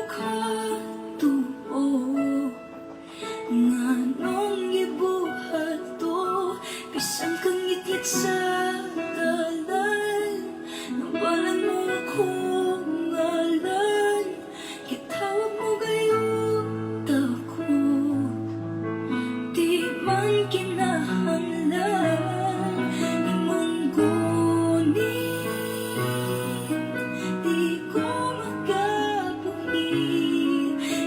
Katuo nganong gibuhat to. Bisan kang ngitngit sa dalan, nabalan mo akong ngalan. Gitawag mo gayud ako. Di man kinahanglan imong gunit. Di ko makabuhi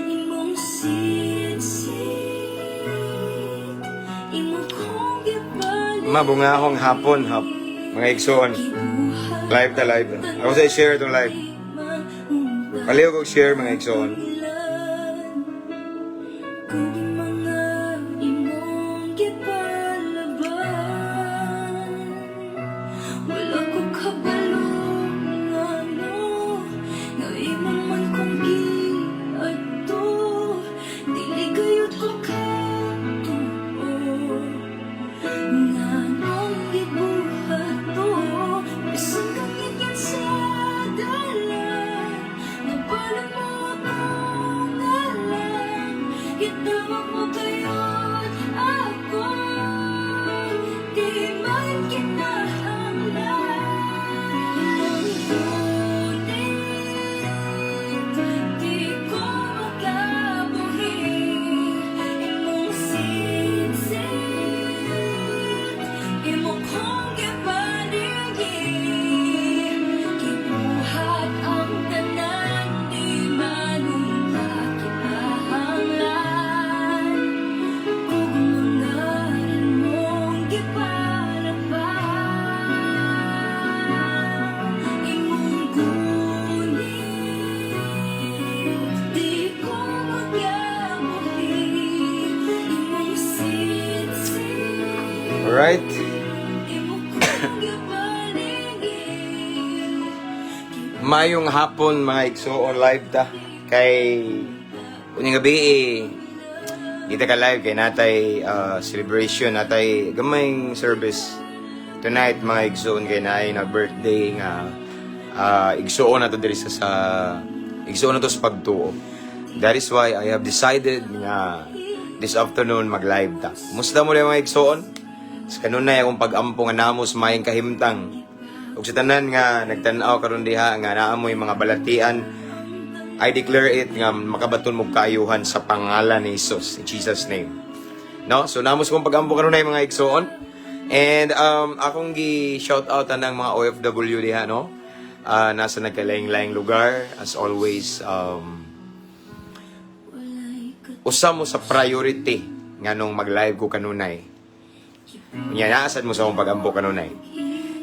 imong sitsit. Imo kong gipalit. Mabungahong hapon hap mga igsoon. Live ta, live. Ako sa share itong live. Palihog og share, mga igsoon. Kung mga imong gipalaban, wala ko kabalo ngano nga imo man kong giadto. Dili gayud ko katuo nganong gibuhat to. Bisan kang ngitngit sa dalan, nabalan mo akong ngalan. Gitawag mo gayud ako. Di man kinahanglan imong gunit. Di ko makabuhi imong sitsit. Imo kong gipaligid. Gibuhat ang tanan. Di man unta kinahanglan. Kung mga imong gipalaban, imong gunit. Di ko makabuhi imong sitsit. Alright. Imo kong gipaligid. Mayong hapon, mga igsoon, live ta. Kay unyang gabi eh, di ta ka live kay natay celebration, natay gamayng service tonight, mga igsoon, kay naay na birthday nga igsoon nato diri sa igsoon nato sa pagtuo. That is why I have decided nga this afternoon mag-live ta. Kumusta mo mga igsoon? Sa kanunay akong pag-ampo nga namo sa maayong kahimtang. Ug sa tanan nga nagtan-aw karon diha nga naa moy mga balatian, I declare it nga makabaton mo kaayuhan sa pangalan ni Jesus, in Jesus' name. No? So namos kong pag-ampo kanunay, mga igsoon. And akong gi shout out anang mga OFW diha, no. Nasa nagkalaing-laing lugar as always, usa mo sa priority nganong mag-live ko kanunay. Unya naasad mo sa akong pag-ampo kanunay.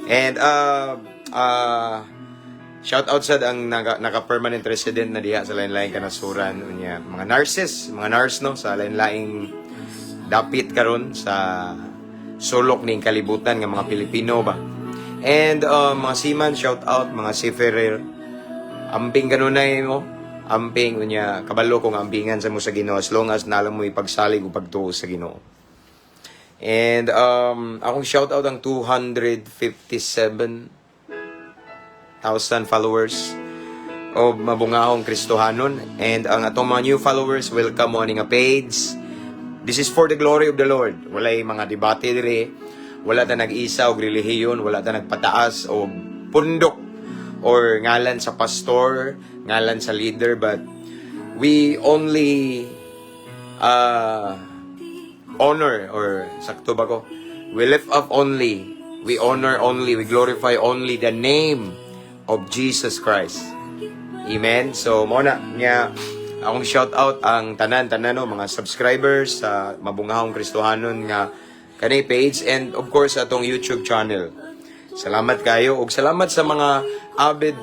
And shout out sad ang naka permanent resident na diha sa lain-laing kanasuran, unya mga nurses, mga nurse, no, sa lain-laing dapit karon sa sulok ning kalibutan nga mga Pilipino ba. And mga seaman, shout out mga seafarer. Amping kanunay mo. Amping, unya kabalo ko nga ampingan sa mo sa Ginoo as long as nalang mo ipagsalig ug pagtuo sa Ginoo. And akong shout out ang 257,000 followers o Mabungahong Kristohanon and ang atong mga new followers, welcome mo ani nga page. This is for the glory of the Lord. Walay mga debate dire. Wala ta nag-isa og relihiyon, wala ta nagpataas og pundok or ngalan sa pastor, ngalan sa leader, but we only honor or sakto ba ko? We lift up only, we honor only, we glorify only the name of Jesus Christ. Amen. So mo na nga akong shout out ang tanan-tanan, no, mga subscribers sa Mabungahong Kristohanon nga kani page and of course atong YouTube channel. Salamat kayo ug salamat sa mga avid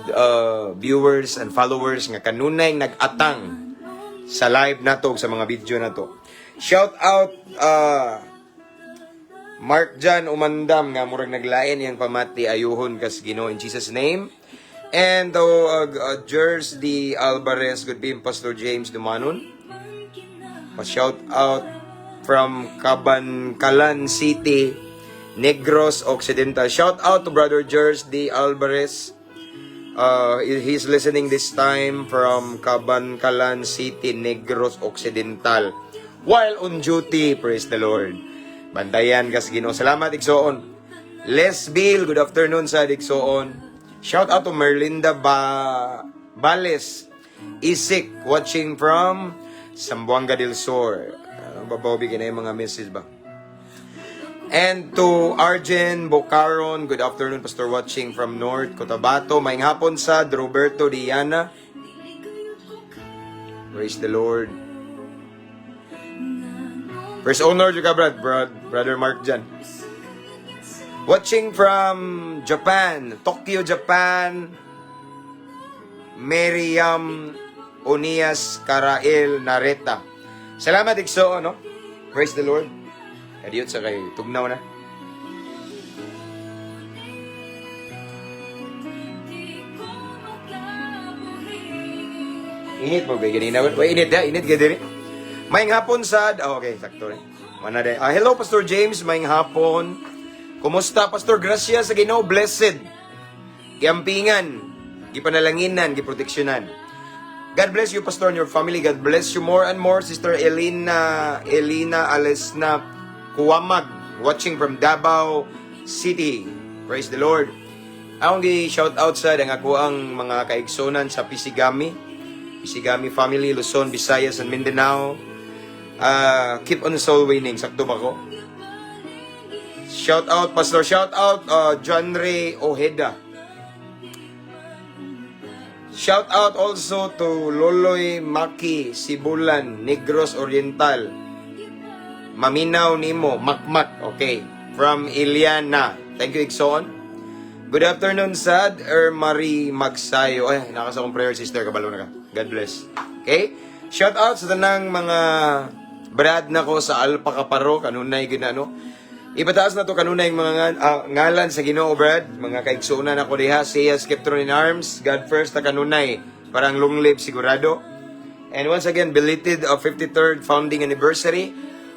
viewers and followers nga kanunay nag-atang sa live nato ug sa mga video nato. Shout out Mark Jan Umandam nga murag naglain iyang pamati, ayuhon kas Ginoo in Jesus' name. And Jers D. Alvarez, good being Pastor James Dumanon. Pa-shout out from Kabankalan City, Negros Occidental. Shout out to Brother Jers D. Alvarez. He's listening this time from Kabankalan City, Negros Occidental. While on duty, praise the Lord. Bantayan kas Ginoo. Salamat, igsoon. Les Bill, good afternoon sa igsoon. Shout out to Merlinda Bales Isik, watching from Zamboanga del Sur. Ano ba ba na yung mga message ba? And to Arjen Bocaron, good afternoon, Pastor, watching from North Cotabato. Maayong hapon sa Roberto Diana. Praise the Lord. First honor ka, Brad, Brad, Brother Mark dyan. Watching from Japan, Tokyo, Japan, Miriam Onias Karael Nareta. Salamat, igsoon, no? Praise the Lord. Kadiyot sa kay tugnaw na. Di ko makabuhi. Init mo ba ganina? Wait, init ya, init ka diri. Maayong hapon sad. Oh, okay, sakto rin. Mana day. Ah, hello, Pastor James, maayong hapon. Kumusta, Pastor? Gracias sa Ginoo, blessed. Giampingan, gipanalanginan, giproteksyonan. God bless you, Pastor, and your family. God bless you more and more, Sister Elena, Elena Alesna Kuwamag, watching from Davao City. Praise the Lord. Akong gi-shout out sa ang ako ang mga kaigsunan sa Pisigami. Pisigami family, Luzon, Visayas, and Mindanao. Keep on soul winning. Sakto ba ko? Shout out, Pastor. Shout out, John Ray Ojeda. Shout out also to Loloy Maki Sibulan, Negros Oriental. Maminaw nimo, Makmak. Okay. From Iliana. Thank you, igsoon. Good afternoon, Sad. Marie Magsayo. Ay, naa ka sa akong prayer, sister. Kabalo na ka. God bless. Okay? Shout out sa tanang mga brad na ko sa Alpha Kaparo. Kanunay ginano. Ipataas na to kanunay yung mga ngalan sa Ginoo, brad. Mga kaigsuonan ako diha. Siya Skeptron in Arms. God first ta kanunay. Parang long live sigurado. And once again, belated of 53rd founding anniversary.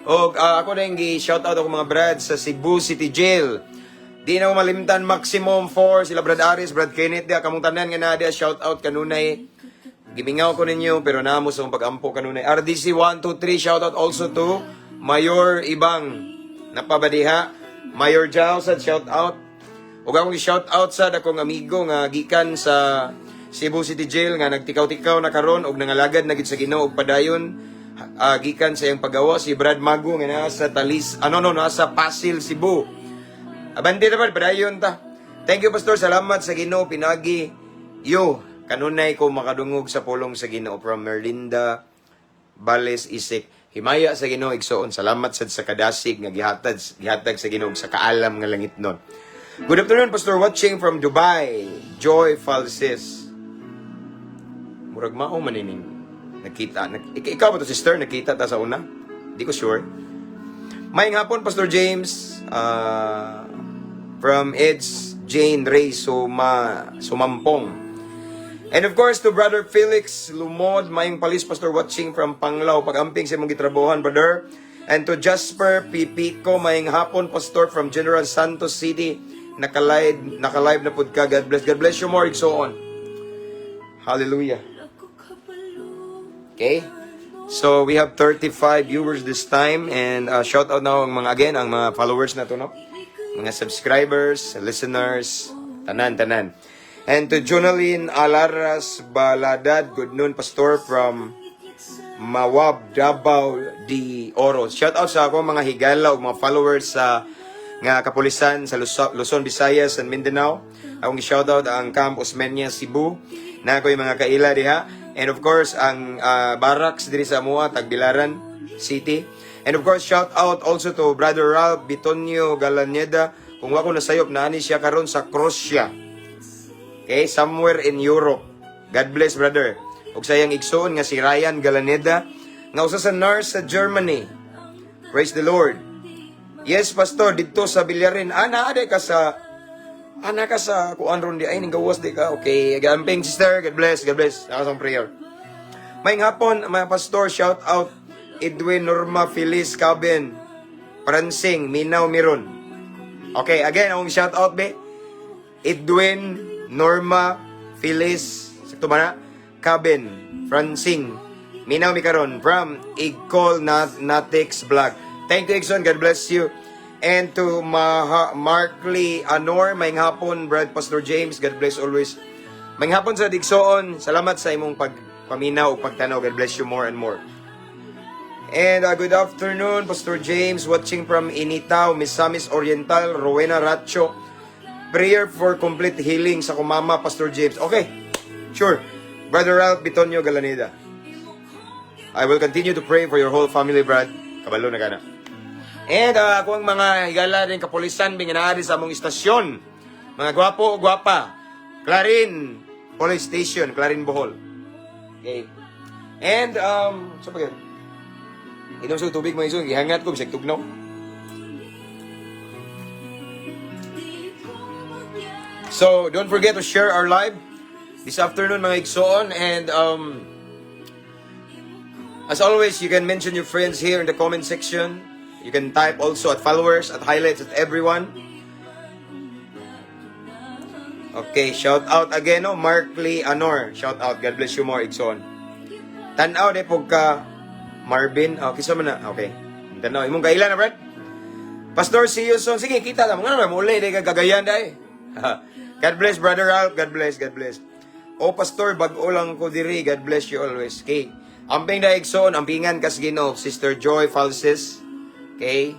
O ako na yung shout out ako mga brad sa Cebu City Jail. Di na ko malimtan maximum 4 sila Brad Aris, Brad Kenneth dia kamong tanan nga naa diha, shout out kanunay. Gimingaw ko ninyo pero namo sa akong pagampo kanunay. RDC 1 2 3, shout out also to Mayor Ibang napabadiha. Mayor Jao sad, shout out. Ug akong shout out sad akong amigo nga gikan sa Cebu City Jail nga nagtikaw-tikaw na karon og nangalagad na gid sa Ginoo og padayon gikan sa iyang paggawa, si Brad Mago nga naa sa Talis, ano no, naa sa Pasil, Cebu. Abante ta, Brad, padayon ta. Thank you, Pastor, salamat sa Ginoo pinagi yo kanunay ko makadungog sa pulong sa Ginoo, from Merlinda Bales Isik. Himaya sa Ginoo, igsoon. Salamat sad sa kadasig nga gihatag sa Ginoo ug sa kaalam nga langit nun. Good afternoon, Pastor, watching from Dubai. Joy Falses. Murag mao man ining nakita. Ikaw ba to, sister? Nakita ta sa una? Di ko sure. Maayong hapon, Pastor James. From Eds Jane Ray Sumampong. And of course, to Brother Felix Lumod, maayong palis, Pastor, watching from Panglao, pag-amping sa imong gitrabuhan, brother. And to Jasper Pipico, maayong hapon, Pastor, from General Santos City. Nakalive na pud ka. God bless. God bless you more, so on. Hallelujah. Okay? So we have 35 viewers this time and shout out now ang mga, again, ang mga followers na to, no? Mga subscribers, listeners, tanan tanan. And to Jonalyn Alaras Baladad, good noon, Pastor, from Mawab, Davao de Oro. Shout out sa ako mga higala ug mga followers sa nga kapulisan sa Luzon, Visayas and Mindanao. Akong shout out ang Camp Osmeña Cebu na ako yung mga kaila diha. And of course ang barracks diri sa amoa, Tagbilaran City. And of course, shout out also to Brother Ralph Bitonio Galaneda. Kung wa ko nasayop, naani siya karon sa Croatia. Okay, somewhere in Europe. God bless, brother. Ug sa iyang igsoon nga si Ryan Galaneda nga usa sa nurse sa Germany. Praise the Lord. Yes, Pastor, didto sa Villarin. Ah, naa ka sa ana ka sa kuan ron di ay ning gawas di ka. Okay, gamping, sister. God bless, God bless. Naa sa prayer. Maayong hapon, mga pastor, shout out Edwin, Norma, Feliz, Cabin, Pransing, Minaw Miron. Okay, again, akong shout out be Edwin, Norma, Feliz, Cabin, Pransing, Minaw Miron. Phyllis, sakto ba na? Cabin, Francine, minaw mi karon from Igcol Natix Vlog. Thank you, Igsoon. God bless you. And to Maha, Markley Anor, maayong hapon, Brad Pastor James. God bless always. Maayong hapon sa Igsoon. Salamat sa imong pagpaminaw o pagtanaw. God bless you more and more. And good afternoon, Pastor James, watching from Initao, Misamis Oriental, Rowena Racho. Prayer for complete healing sa akong mama, Pastor James. Okay, sure. Brother Ralph Bitonio Galaneda. I will continue to pray for your whole family, Brad. Kabalo na ka na. And ako ang mga higala din kapulisan binga naa sa among istasyon. Mga gwapo o gwapa. Clarin Police Station, Clarin, Bohol. Okay. And, sa pa yun? Inom sa tubig, mga igsoon. Gihangat ko, bisag tugnaw. So, don't forget to share our live this afternoon, mga igsoon. And, as always, you can mention your friends here in the comment section. You can type also at followers, at highlights, at everyone. Okay, shout out again, no? Mark Lee Anor. Shout out. God bless you more, igsoon. Tanaw de po ka Marvin. Oh, kisa man na. Okay. Tanaw. Imong kaila na, Brad? Pastor, see you soon. Sige, kita ta. Mga naman, muli, di ka gagayan dai. God bless, Brother Ralph. God bless, God bless. Oh, Pastor, bag-o lang ko diri. God bless you always. Okay. Amping da igsoon, ampingan kas Ginoo, Sister Joy Falses. Okay?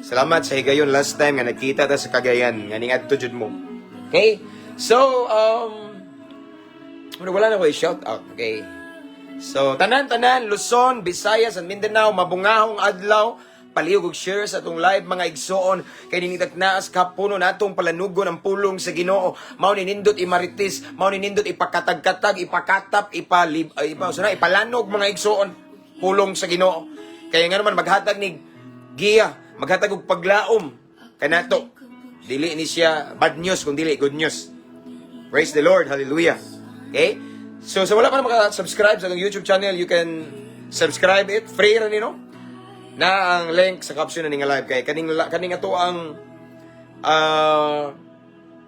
Salamat sa higayon last time nga nagkita ta sa Cagayan nga ning adto jud mo. Okay? So, wala na ko i-shout out. Okay. So, tanan-tanan, Luzon, Visayas, and Mindanao, mabungahong adlaw, palihog og share sa atong live, mga igsoon, kay ninitag naas kapuno natong palanugon ang pulong sa Ginoo. Mao ni nindot imaritis, mao ni nindot ipakatag-katag, ipakatap, ipalib, ay, ipa, sana, ipalanog, mga igsoon, pulong sa Ginoo. Kaya nga naman maghatag ni giya, maghatag og paglaom kanato. Dili ni siya bad news kung dili good news. Praise the Lord. Hallelujah. Okay? So, sa wala pa na maka-subscribe sa akong YouTube channel, you can subscribe it. Free ra ni, no? Na ang link sa caption na nga live. Kay kaning ato ang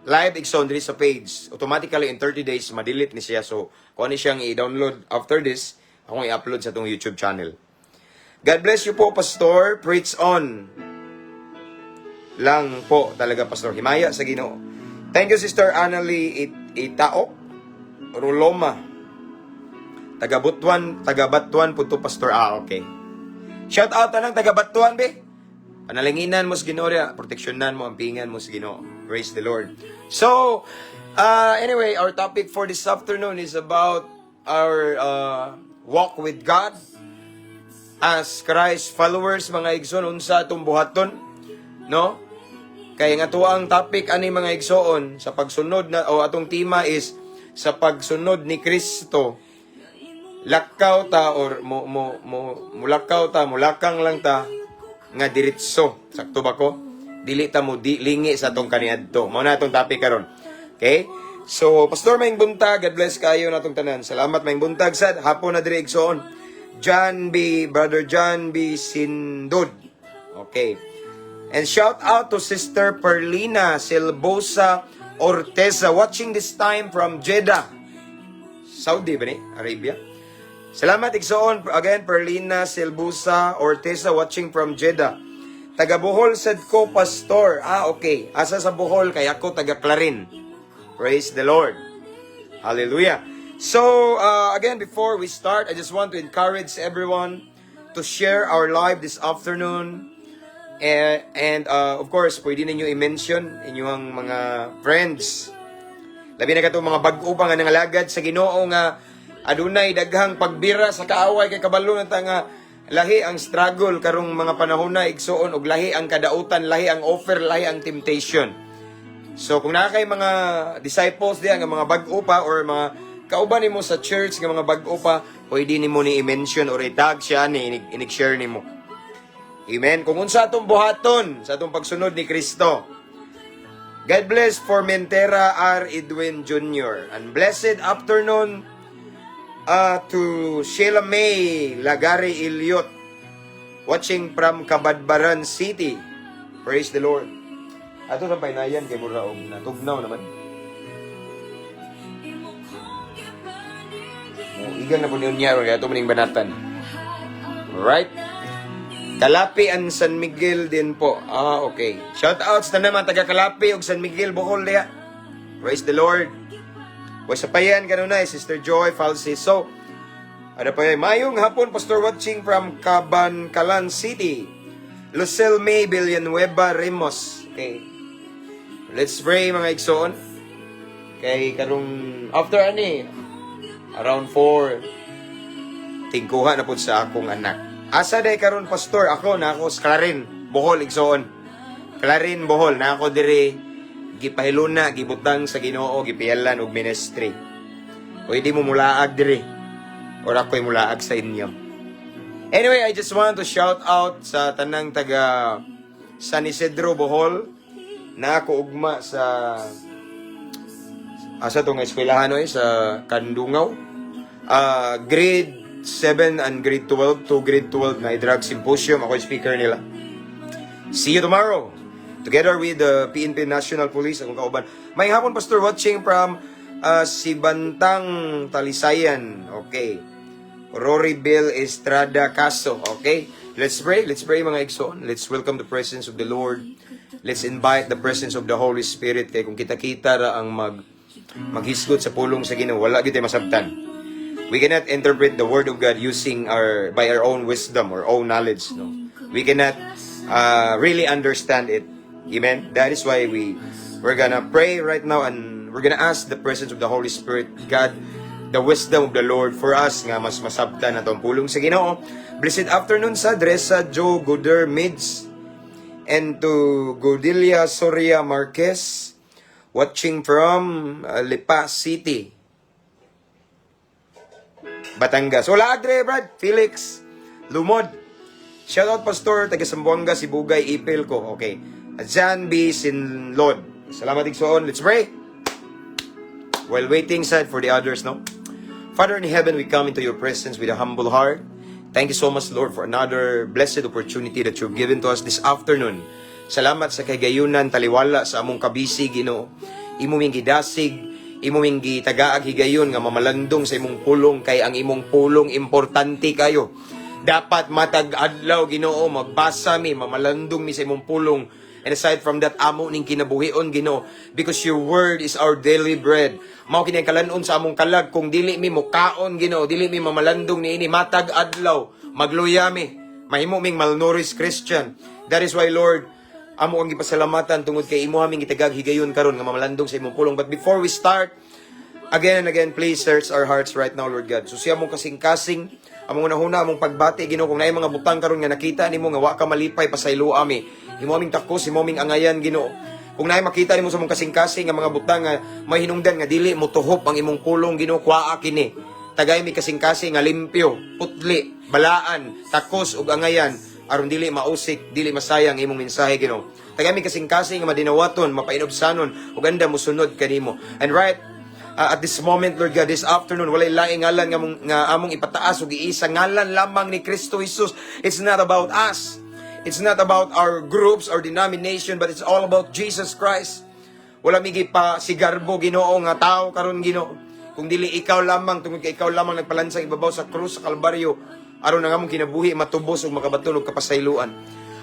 live, igsoon, diri sa page. Automatically, in 30 days, ma-delete ni siya. So, kung ano siyang i-download after this, akong i-upload sa atong YouTube channel. God bless you po, Pastor. Preach on lang po talaga, Pastor. Himaya sa Ginoo. Thank you, Sister Annalie Itaok Ruloma. Taga Butuan, taga Batuan po to, Pastor. Ah, okay. Shout out tanang taga Batuan, be. Panalanginan mo sa Ginoo diya, proteksyonan mo, ampingan mo sa Ginoo. Praise the Lord. So, anyway, our topic for this afternoon is about our walk with God as Christ followers, mga igsoon, unsa atong buhaton, no? Kay nga ang topic ani, mga igsoon, sa pagsunod na o atong tema is sa pagsunod ni Kristo, lakaw ta or mo mo mo mulakaw ta, mulakang lang ta nga diretso. Sakto ba ko? Dili ta mo di lingi sa atong kaniadto. Mao na atong topic karon. Okay? So, Pastor, maayong buntag. God bless kayo natong tanan. Salamat, maayong buntag sad. Hapon na diri, igsoon. John B. Brother John B. Sindod. Okay. And shout out to Sister Perlina Silbosa Orteza, watching this time from Jeddah. Saudi ba ni? Arabia? Salamat, igsoon. Again, Perlina Silbusa Orteza watching from Jeddah. Taga Bohol sad ko, Pastor. Ah, okay. Asa sa Bohol? Kaya ako taga Clarin. Praise the Lord. Hallelujah. So, again, before we start, I just want to encourage everyone to share our live this afternoon. And of course, pwede ninyo i-mention inyong mga friends. Labi na katong mga bag-o pa nga nangalagad sa Ginoo nga adunay daghang pagbira sa kaaway, kay kabalo na ta nga lahi ang struggle karong mga panahon na, igsoon, og lahi ang kadautan, lahi ang offer, lahi ang temptation. So kung naa kay mga disciples diya nga mga bag-o pa or mga kauban nimo sa church nga mga bag-o pa, pwede nimo ni i-mention or i-tag siya ni inig-share nimo. Amen. Kung unsa atong buhaton sa atong pagsunod ni Kristo. God bless Formentera R. Edwin Jr. And blessed afternoon to Sheila May Lagari Iliot, watching from Cabadbaran City. Praise the Lord. Ato sa painayan kay mura og natugnaw naman. Igang na po niya ron, kaya ito maning banatan. Alright? Kalapi ang San Miguel din po. Ah, okay. Shout outs na naman taga Kalapi ug San Miguel, Bohol diha. Praise the Lord. Way sa payan kanunay, Sister Joy Falsi. So, ano pa yun? Mayong hapon, Pastor, watching from Kabankalan City. Lucille May Villanueva Remos. Okay. Let's pray, mga igsoon. Kay karong after ani around 4, tingkuha na pud sa akong anak. Asa day karon, Pastor? Ako na ako sa Clarin, Bohol, igsoon. Clarin, Bohol na ako diri gipahiluna, gibutang sa Ginoo, gipiyalan og ministry. Pwede mo mulaag diri or ako'y mulaag sa inyo. Anyway, I just want to shout out sa tanang taga San Isidro, Bohol, na ako ugma sa asa to nga eskwelahan oy, sa Kandungaw. Grade 7 and grade 12 to grade 12 na drug symposium. Ako yung speaker nila. See you tomorrow. Together with the PNP, National Police, akong kauban. May hapon, Pastor, watching from Sibantang, Talisayan. Okay. Rory Bill Estrada Caso. Okay? Let's pray. Let's pray, mga igsoon. Let's welcome the presence of the Lord. Let's invite the presence of the Holy Spirit. Kay kung kita-kita ra ang maghisgot sa pulong sa Ginoo, wala gyud masabtan. We cannot interpret the word of God using our by our own wisdom or own knowledge, no. We cannot really understand it. Amen. That is why we're gonna pray right now and we're gonna ask the presence of the Holy Spirit, God, the wisdom of the Lord for us nga mas masabtan na tong pulong sa Ginoo. Blessed afternoon sa Dresa Joe Gooder Mids and to Godilia Soria Marquez watching from Lipa City, Batangas. Wala Adre, Brad. Felix Lumod. Shout out, Pastor, taga Zamboanga, Sibugay, Ipil ko. Okay. Jan B. Sinlod. Salamat, igsoon. Let's pray. While waiting sad for the others, no? Father in heaven, we come into your presence with a humble heart. Thank you so much, Lord, for another blessed opportunity that you've given to us this afternoon. Salamat sa kahigayunan, taliwala sa among kabisi, Ginoo. Imo ming gidasig, imo ming gitagaag higayon nga mamalandong sa imong pulong kay ang imong pulong importante kayo. Dapat matag adlaw, Ginoo, magbasa mi, mamalandong mi sa imong pulong. And aside from that, amo ning kinabuhion, Ginoo, because your word is our daily bread. Mao kini ang kalanon sa among kalag kung dili mi mukaon, Ginoo, dili mi mamalandong niini matag adlaw, magluya mi. Mahimo ming malnourished Christian. That is why, Lord, amo ang gipasalamatan tungod kay imo aming gitagag higayon karon nga mamalandong sa imong pulong. But before we start, again and again, please search our hearts right now, Lord God. Susi among kasing-kasing, among unahuna, among pagbati, Ginoo, kung naay mga butang karon nga nakita nimo nga wa ka malipay, pasaylo ami. Himo aming takos, himo aming angayan, Ginoo. Kung naay makita nimo sa among kasing-kasing nga mga butang nga may hinungdan nga dili mo tuhop ang imong pulong, Ginoo, kuhaa kini. Tagay mi kasing-kasing nga limpyo, putli, balaan, takos ug angayan aron dili mausik, dili masayang imong mensahe, Ginoo. Tagay mi kasing-kasing nga madinawaton, mapainubsanon ug anda mosunod kanimo. And right at this moment, Lord God, this afternoon, walay laing ngalan nga among ipataas ug iisa, ngalan lamang ni Kristo Jesus. It's not about us. It's not about our groups or denomination, but it's all about Jesus Christ. Wala mi pa sigarbo, Ginoo, nga tao karon, Ginoo. Kung dili ikaw lamang, tungod kay ikaw lamang nagpalansang ibabaw sa krus sa Kalbaryo aron ang among kinabuhi matubos ug makabaton og kapasayloan.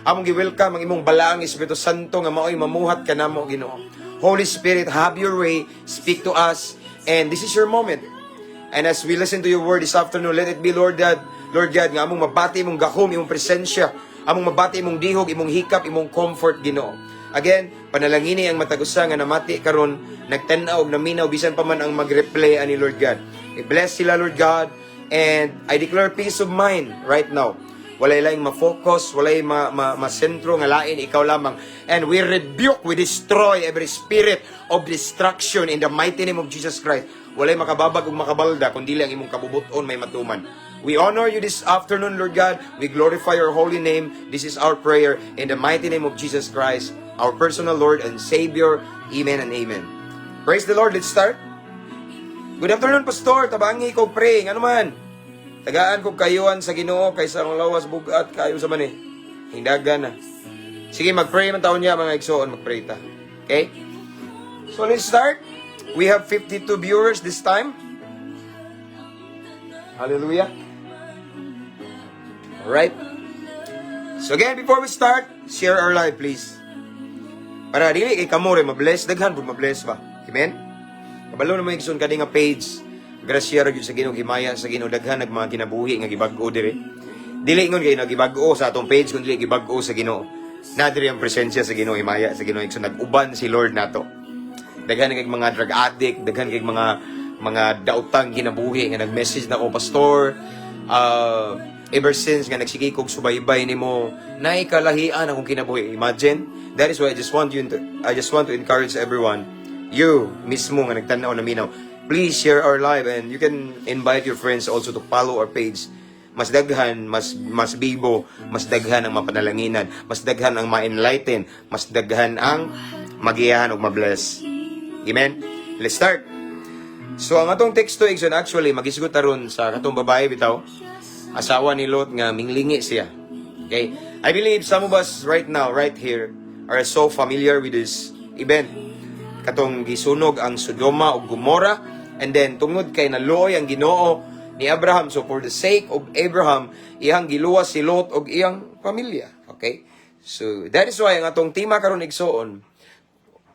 Among gi-welcome ang imong balaang Espiritu Santo nga maoy mamuhat kanamo, Ginoo. Holy Spirit, have your way, speak to us, and this is your moment. And as we listen to your word this afternoon, let it be, Lord God, Lord God, nga among mabati imong gahom, imong presensya, among mabati imong dihog, imong hikap, imong comfort, Ginoo. Again, panalangini ang matag usa nga namati karon, nagtan-aw og naminaw bisan pa man ang mag-replay ani, Lord God. I-bless sila, Lord God, and I declare peace of mind right now. Walay laing ma-focus, walay ma-sentro nga lain, ikaw lamang. And we rebuke, we destroy every spirit of destruction in the mighty name of Jesus Christ. Walay makababag ug makabalda, kundi ang imong kabubuton may matuman. We honor you this afternoon, Lord God. We glorify your holy name. This is our prayer in the mighty name of Jesus Christ, our personal Lord and Savior. Amen and amen. Praise the Lord. Let's start. Good afternoon, Pastor. Tabangi ko praying. Ano man? Tagaan ko kayuan sa Ginoo kaysa ang lawas bugat kayo sa man eh. Hindaga na. Sige, mag-pray man taon niya, mga igsoon, mag-pray ta. Okay? So let's start. We have 52 viewers this time. Hallelujah. Alright. So again, before we start, share our live, please. Para dili kay kamo rin mabless, daghan pud mabless ba? Amen? Kabalo na mo, igsoon, kani nga page. Grasya ra gyud sa Ginoo, himaya sa Ginoo, daghan nag mga kinabuhi nga gibag-o dire. Dili ingon kay nagibag-o sa atong page, kundi gibag-o sa Ginoo. Na diri ang presensya sa Ginoo, himaya sa Ginoo, igsoon, nag-uban si Lord nato. Daghan kay mga drug addict, daghan kay mga daotang kinabuhi nga nag-message na ko, "Pastor, ever since nga nagsige kog subaybay nimo, naay kalahian akong kinabuhi." Imagine. That is why I just want to encourage everyone, you mismo nga nagtan-aw na minaw, please share our live and you can invite your friends also to follow our page. Mas daghan, mas bibo, mas daghan ang mapanalanginan, mas daghan ang ma-enlighten, mas daghan ang magiyahan ug mabless. Amen. Let's start. So ang atong teksto, igsoon, actually magisgot aron sa katong babae bitaw, asawa ni Lot nga minglingi siya. Okay? I believe some of us right now, right here, are so familiar with this event. Katong gisunog ang Sodoma ug Gomora and then tungod kay naluoy ang Ginoo ni Abraham, so for the sake of Abraham, iyang giluwas si Lot ug iyang pamilya. Okay? So that is why ang atong tema karon, igsoon,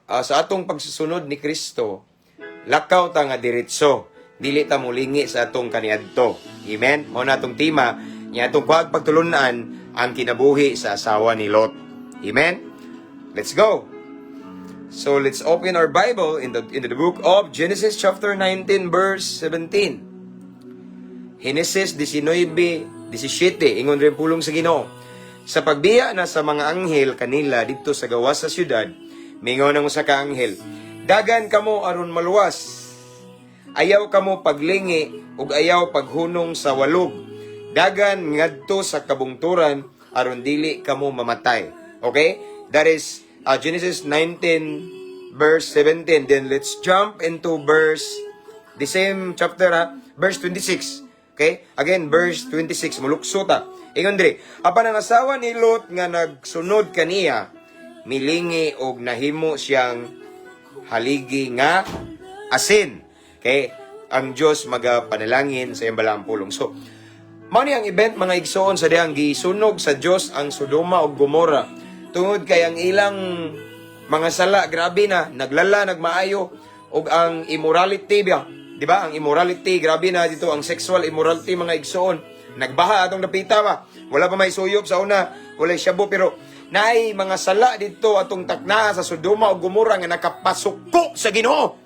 sa atong pagsusunod ni Kristo, lakaw ta nga diretso, dili ta mulingi sa atong kaniadto. Amen. Mao na atong tema nya, atong kuhag pagtulunan ang kinabuhi sa asawa ni Lot. Amen. Let's go. So let's open our Bible in the book of Genesis chapter 19 verse 17. Genesis 19:17, ingon rin pulong sa Ginoo. Sa pagbiya na sa mga anghel kanila didto sa gawas sa syudad, mingon ang usa ka anghel, "Dagan kamo aron maluwas. Ayaw kamo paglingi ug ayaw paghunong sa walog. Dagan ngadto sa kabungturan aron dili kamo mamatay." Okay? That is Genesis 19 verse 17. Then let's jump into verse the same chapter ha, verse 26. Okay? Again, verse 26, mulukso ta. Ingon diri, apan ang asawa ni Lot nga nagsunod kaniya, milingi og nahimo siyang haligi nga asin. Okay? Ang Diyos magapanalangin sa iyang balaang pulong. So, mao ni ang event, mga igsoon, sa dihang gisunog sa Dios ang Sodoma ug Gomora. Tungod kay ang ilang mga sala grabe na, naglala, nagmaayo ug ang immorality ba, di ba? Ang immorality grabe na dito, ang sexual immorality, mga igsoon. Nagbaha atong dapita ba. Wala pa may suyop sa una, wala syabo, pero naay mga sala dito atong takna sa Sodoma ug Gomora nga nakapasuko sa Ginoo.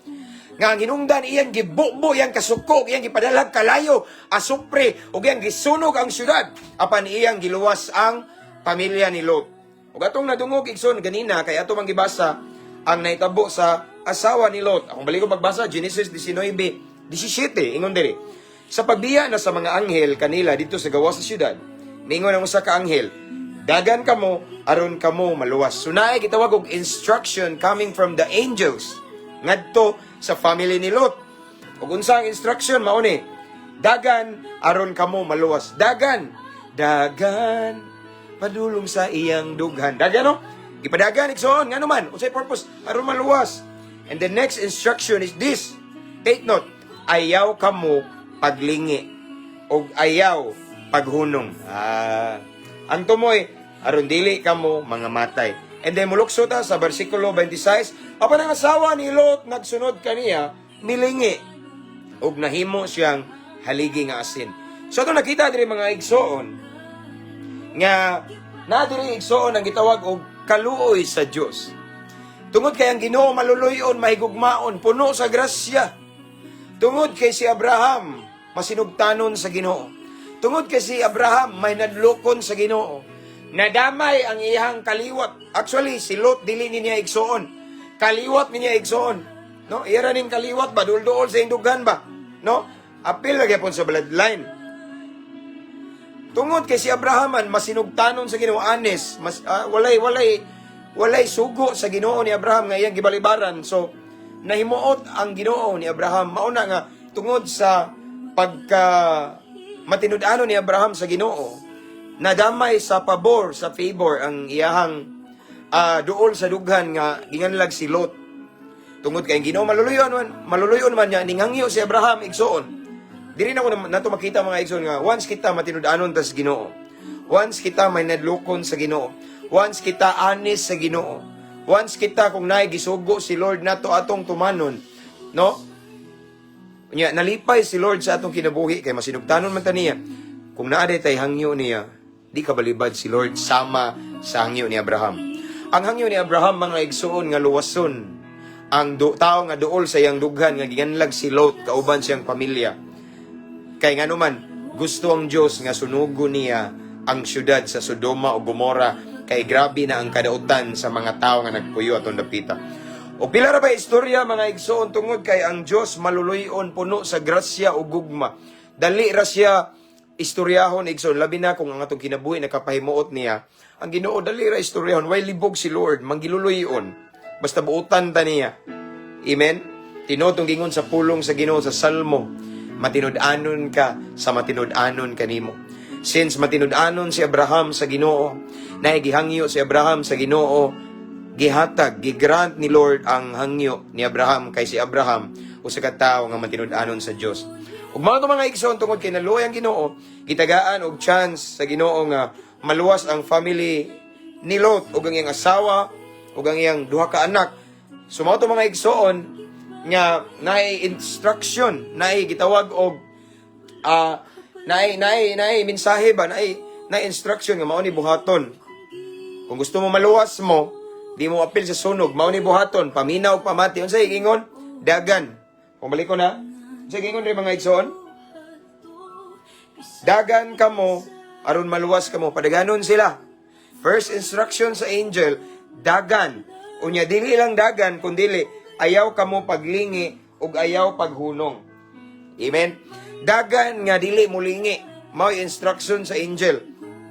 Nga ang hinungdan iyang gibubo, iyang kasuko, iyang gipadalag kalayo, asupre, ug iyang gisunog ang syudad, apan iyang giluwas ang pamilya ni Lot. Ug atong nadungog, igsoon, ganina, kay ato mang gibasa ang nahitabo sa asawa ni Lot. Akong balik ko pagbasa, Genesis 19:17, ingon diri. Sa pagbiya na sa mga anghel kanila didto sa gawas sa syudad, mingon ang usa ka anghel, "Dagan kamo aron kamo maluwas." So naay gitawag og instruction coming from the angels ngadto sa family ni Lot. Ug unsa ang instruction? Mao ni, dagan aron kamo maluwas. Dagan, dagan padulong sa iyang dughan. Dagan, no? Gipadagan, igsoon, ngano man? Unsay purpose? Aron maluwas. And the next instruction is this. Take note, ayaw kamo paglingi og ayaw paghunong. Ang tumoy aron dili kamo mga matay. And then mulukso ta sa versikulo 26, apan ang asawa ni Lot nagsunod kaniya, milingi ug nahimo siyang haligi nga asin. So ato nakita diri, mga igsoon, nga na diri, igsoon, ang gitawag og kaluoy sa Dios. Tungod kay ang Ginoo maluluyon, mahigugmaon, puno sa grasya. Tungod kay si Abraham masinugtanon sa Ginoo. Tungod kay si Abraham may nadlokon sa Ginoo. Nadamay ang iyang kaliwat. Actually, si Lot dili ni niya igsoon. Kaliwat ni niya, igsoon. No? Iya ra ning kaliwat ba, dulduol sa indughan ba? No? Apil lagi pon sa bloodline. Tungod kay si Abraham masinugtanon sa Ginoo, honest, mas walay sugo sa Ginoo ni Abraham nga iyang gibalibaran. So nahimuot ang Ginoo ni Abraham. Mao na nga tungod sa pagka matinud-anon ni Abraham sa Ginoo, nadamay sa pabor, sa favor ang iyahang duol sa dughan nga ginganlag si Lot. Tungod kay ang Ginoo maluluyon man niya, ninghangyo si Abraham, igsoon. Diri na ko nato makita, mga igsoon, nga once kita matinud-anon ta sa Ginoo. Once kita may nadlokon sa Ginoo. Once kita honest sa Ginoo. Once kita kung naay gisugo si Lord nato atong tumanon, no? Nya nalipay si Lord sa atong kinabuhi kay masinugtanon man ta niya. Kung naa tay hangyo niya, di ka balibad si Lord sama sa hangyo ni Abraham. Ang hangyo ni Abraham, mga igsoon, nga luwason ang tao nga duol sa iyang dughan nga giganlag si Lot kauban siyang pamilya. Kay ngano man, gusto ang Dios nga sunugo niya ang syudad sa Sodoma o Gomora kay grabe na ang kadautan sa mga tao nga nagpuyo atong dapita. O pila ra ba istorya, mga igsoon, tungod kay ang Dios maluluy-on, puno sa grasya ug gugma. Dali ra siya istoryahon, igsoon, labi na kung ang atong kinabuhi nakapahimuot niya. Ang Ginoo dali ra istoryahon, way libog si Lord, manggiluluy-on. Basta buotan ta niya. Amen? Tinuod tong gingon sa pulong sa Ginoo sa Salmo, "Matinud-anon ka sa matinud-anon kanimo." Since matinud-anon si Abraham sa Ginoo, naigihangyo si Abraham sa Ginoo, gihatag, gigrant ni Lord ang hangyo ni Abraham kay si Abraham usa ka tawo nga matinud-anon sa Dios. Ug mao to, mga igsoon, tungod kay naluoy ang Ginoo, gitagaan og chance sa Ginoo nga maluwas ang family ni Lot ug ang iyang asawa ug ang iyang duha ka anak. So mao to, mga igsoon, nga naay instruction, naay gitawag og naay mensahe ba, naay instruction nga mao ni buhaton. Kung gusto mo maluwas mo, di mo apil sa sunog, mao ni buhaton, paminaw, pamati. Unsay ingon? Dagan. Kung balik ko na, unsay ingon rin, mga igsoon? Dagan kamo aron maluwas kamo. Padaganon sila. First instruction sa angel, dagan. Unya dili lang dagan kundili ayaw kamo paglingi ug ayaw paghunong. Amen. Dagan nga dili mulingi. Mao instruction sa angel.